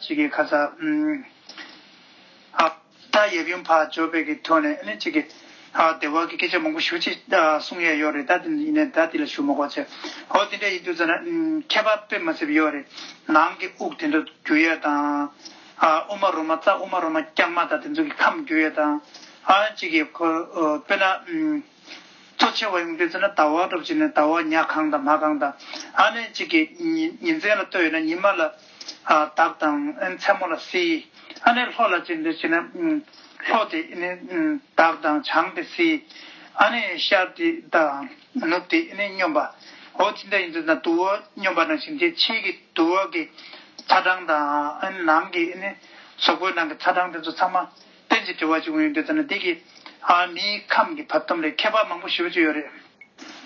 ཅིག་གི་ཁ་ས་ཨ་ད་ཡབ་ཡུམ་ཕར་འབྱོར་བའི་གི་ཐོག་ནས་ཨ་ནི་ཅིག་གི་ཨ་བདེ་བ་གི་སྐད་ཆ་མང་པོ་ཞེ་པོ་ཅིག་ཨ་གསུང་ཡས་ཡོད་རེད། ད་དེ་ཡིན་ནའི་ད་དེ་ལ་ཞུ་མ་དགོས་བྱས། ཧོ་དེ་འདྲ་ཡིན་དུས་ཙམ་ན་ཨུམ་ཁྱད་པར་དཔེ་མ་སྲིད་པ་ཡོད་རེད། ནང་གི་དབུགས་དེ་འདྲ་རྒྱུ་ཡས་དང་། ཨ་དབུ་མ་རོ་མ་རྩ་དབུ་མ་རོ་མ་རྐྱང་མ་དང་དེ་ཚོ་གི་ཁམས་རྒྱུ་ཡས་དང་། ཨ་ཅིག་གི་ཁོ་ཨོ་དཔེར་ན་ཨུམ། གཙོ་ཆེ་བ་ཡོང་དུས་ཙམ་ན་ཟླ་བ་འདྲ་པོ་ཅིག་ནས་ཟླ་བ་ཉ་གང་དང་མ་གང་དང་། ཨ་ནི་གཅིག་གི་ཉི་ཉི་མཚན་ལ་ལྟོས་ཡོད་ན་ཉི་མ་ལ་ཨ་དྭགས་དང་ཨ་ནི་མཚན་མོ་ལ་བསིལ། ཨ་ནི་ལྷོ་ལ་ཅིག་འདི་བྱས་ན་ཨུམ་ལྷོ་དེ་ཨ་ནི་ཨུམ་དྭགས་དང་བྱང་དེ་བསིལ། ཨ་ནི་ཤར་དེ་དང་ནུབ་དེ་ཨ་ནི་སྙོམས་པ། འོ་དེ་འདྲ་ཡིན་དུས་ན་དུ་བ་སྙོམས་པ་ནང་བཞིན་དེ་ཕྱི་གི་དུ་བ་གི་ཚ་གྲང་དང་ཨ་ནི་ནང་གི་ཨ་ནི་གཟུགས་པོའི་ནང་གི་ཚ་གྲང་དེ་ཚོ་ཚང་མ། རྟེན་ཅིང་འབྲེལ་བ་བྱུང་ཡོང་དུས་ཙམ་ན་འདི་གི་ཨ་མིའི་ཁམས་ཀྱི་བབ་སྡོམ་ལས་ཁྱད་པར་མང་པོ་ཞེ་པོ་ཅིག་ཡོད་རེད།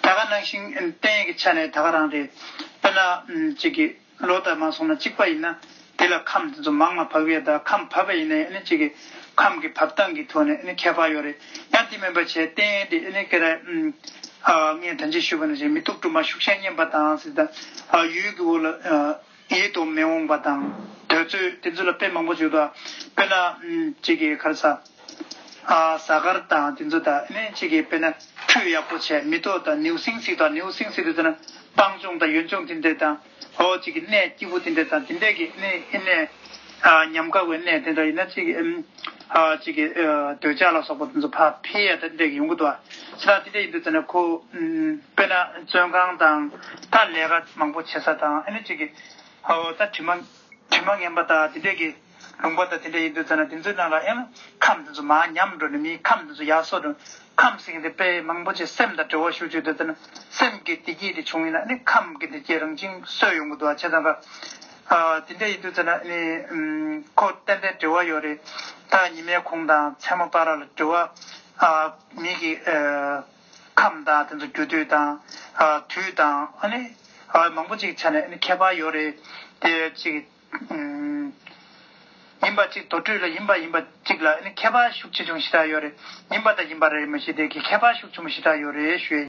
ད་ག་ནང་བཞིན་རྟེན་གྱི་ཆ་ནས་ད་ག་རང་རེད། དཔེར་ན་ཅིག་གི་ལོ་དང་མ་སོང་ན་གཅིག་པ་ཡིན་ན་དེ་ལ་ཁམས་དེ་ཚོ་མང་ང་བབས་ཡས། ད་ཁམས་བབས་པ་ཡིན་ནའི་ཨ་ནི་ཅིག་གི་ཁམས་ཀྱི་བབས་སྟངས་ཀྱི་ཐོག་ནས་ཨ་ནི་ཁྱད་པར་ཡོད་རེད། ཡང་དེ་མིན་པ་བྱས་རྟེན་དེ་ཨ་ནི་ཀ་ར་ངས་ད་གིན་ཞུས་པ་ནང་བཞིན་མི་སྡུག་སྦྲུམ་མ་ཤུགས་ཅན་མཉེན་པ་དང་ཟེར། ད་ཡུལ་གྱི་འོག་ལ་ཡིད་དུ་མི་འོང་བ་དང་དུས་ཚོད་དེ་ཚོ་ལ་དཔེ་མང་པོ་བརྗོད་པ། དཔེར་ན་ཅིག་གི་ག་རེ་ཟ། ཨ་གཟའ་སྐར་དང་དེ་ཚོ་དང་ཨ་ནི་ཅིག་གི་དཔེར་ན་ཁྲུས་ཡག་པོ་བྱས། མེ་ཏོག་དང་ནེའུ་གསིང་ཟེར་དང་། ནེའུ་གསིང་ཟེར་དུས་ཙམ་ན་སྤང་ལྗོངས་དང་ཡུལ་ལྗོངས་དེ་འདྲ་དང་། ཨོ་ཅིག་གི་གནས་སྐྱིད་པོ་དེ་འདྲ་དང་། དེ་འདྲས་ཀྱི་གནས་ཨ་ནི་ཨ་ཉམས་དགའ་བའི་གནས་དེ་འདྲ་ཡིན་ན་ཅིག་གི་ཨམ་ཨ་ཅིག་གི་ཨ་འདོད་ཆགས་ལ་སོགས་པ་དེ་ཚོ་ཕར་འཕེལ་ཡ་དེ་འདྲས་ཀྱི་ཡོང་གི་འདུག་ཨ། ཟེར་ན་དེ་འདྲས་ཡིན་དུས་ཙམ་ན་ཁོ་ཨམ་དཔེར་ན་བཙོན་ཁང་དང་ད་ལས་ཀ་མང་པོ་བྱེད་ས་དང་ཨ་ནི་ཅིག་གི་ཨོ་ད་དྲི་མ་དྲི་མ་ངན་པ་དང་དེ་འདྲས་ཀྱི་ལུང་པ་དང་དེ་འདྲས་ཡིན་དུས་ཙམ་ན་དེ་ཚོའི་ནང་ལ་ཡང་ཁམས་དེ་ཚོ་མར་ཉམས་འགྲོ་ནས་མིའི་ཁམས་དེ་ཚོ་ཡར་གསོ་འགྲོ། ཁམས་ཟེར་མཁན་དེ་དཔེ་མང་པོ་ཅིག་སེམས་དང་འབྲེལ་བ་ཤུགས་ཆེ་ཡོད་དུས་ཙམ་ན་སེམས་ཀྱི་བདེ་སྐྱིད་དེ་བྱུང་ཡིན་ན་ཨ་ནི་ཁམས་ཀྱི་བདེ་སྐྱིད་རང་བཞིན་གསོས་ཡོང་གི་འདུག་བ། བྱས་ཙང་ཀ་ཨ་དེ་འདྲས་ཡིན་དུས་ཙམ་ན་ཨ་ནི་ཨམ་ཁོ་ཏན་ཏན་འབྲེལ་བ་ཡོད་རེད། ད་ཉི་མའི་གུང་དང་མཚན་མོ་བར་ལ་འབྲེལ་བ། ཨ་མི་གི་ཨ་ཁམས་དང་དེ་ཚོ་རྒྱུ་དུས་དང་ཨ་དུས་དང་ཨ་ནི་ཨ་མང་པོ་ཅིག་ཆ་ནས་ཨ་ནི་ཁྱད་པར་ཡོད་རེད། དེ་ཅིག་ཨུམ་ཡིན་པ་ཅིག་དུར་ཁྲོད་ལ་ཡིན་པ་ཡིན་པ་ཅིག་ལ་ཨ་ནི་ཁྱད་པར་ཤུགས་ཆེ་ཆུང་ཞེ་དྲག་ཡོད་རེད། ཡིན་པ་དང་ཡིན་པ་རེད་མ་གཞི་དེ་གི་ཁྱད་པར་ཤུགས་ཆེན་པོ་ཞེ་དྲག་ཡོད་རེད་ཞུ་ཡ་ཡིན།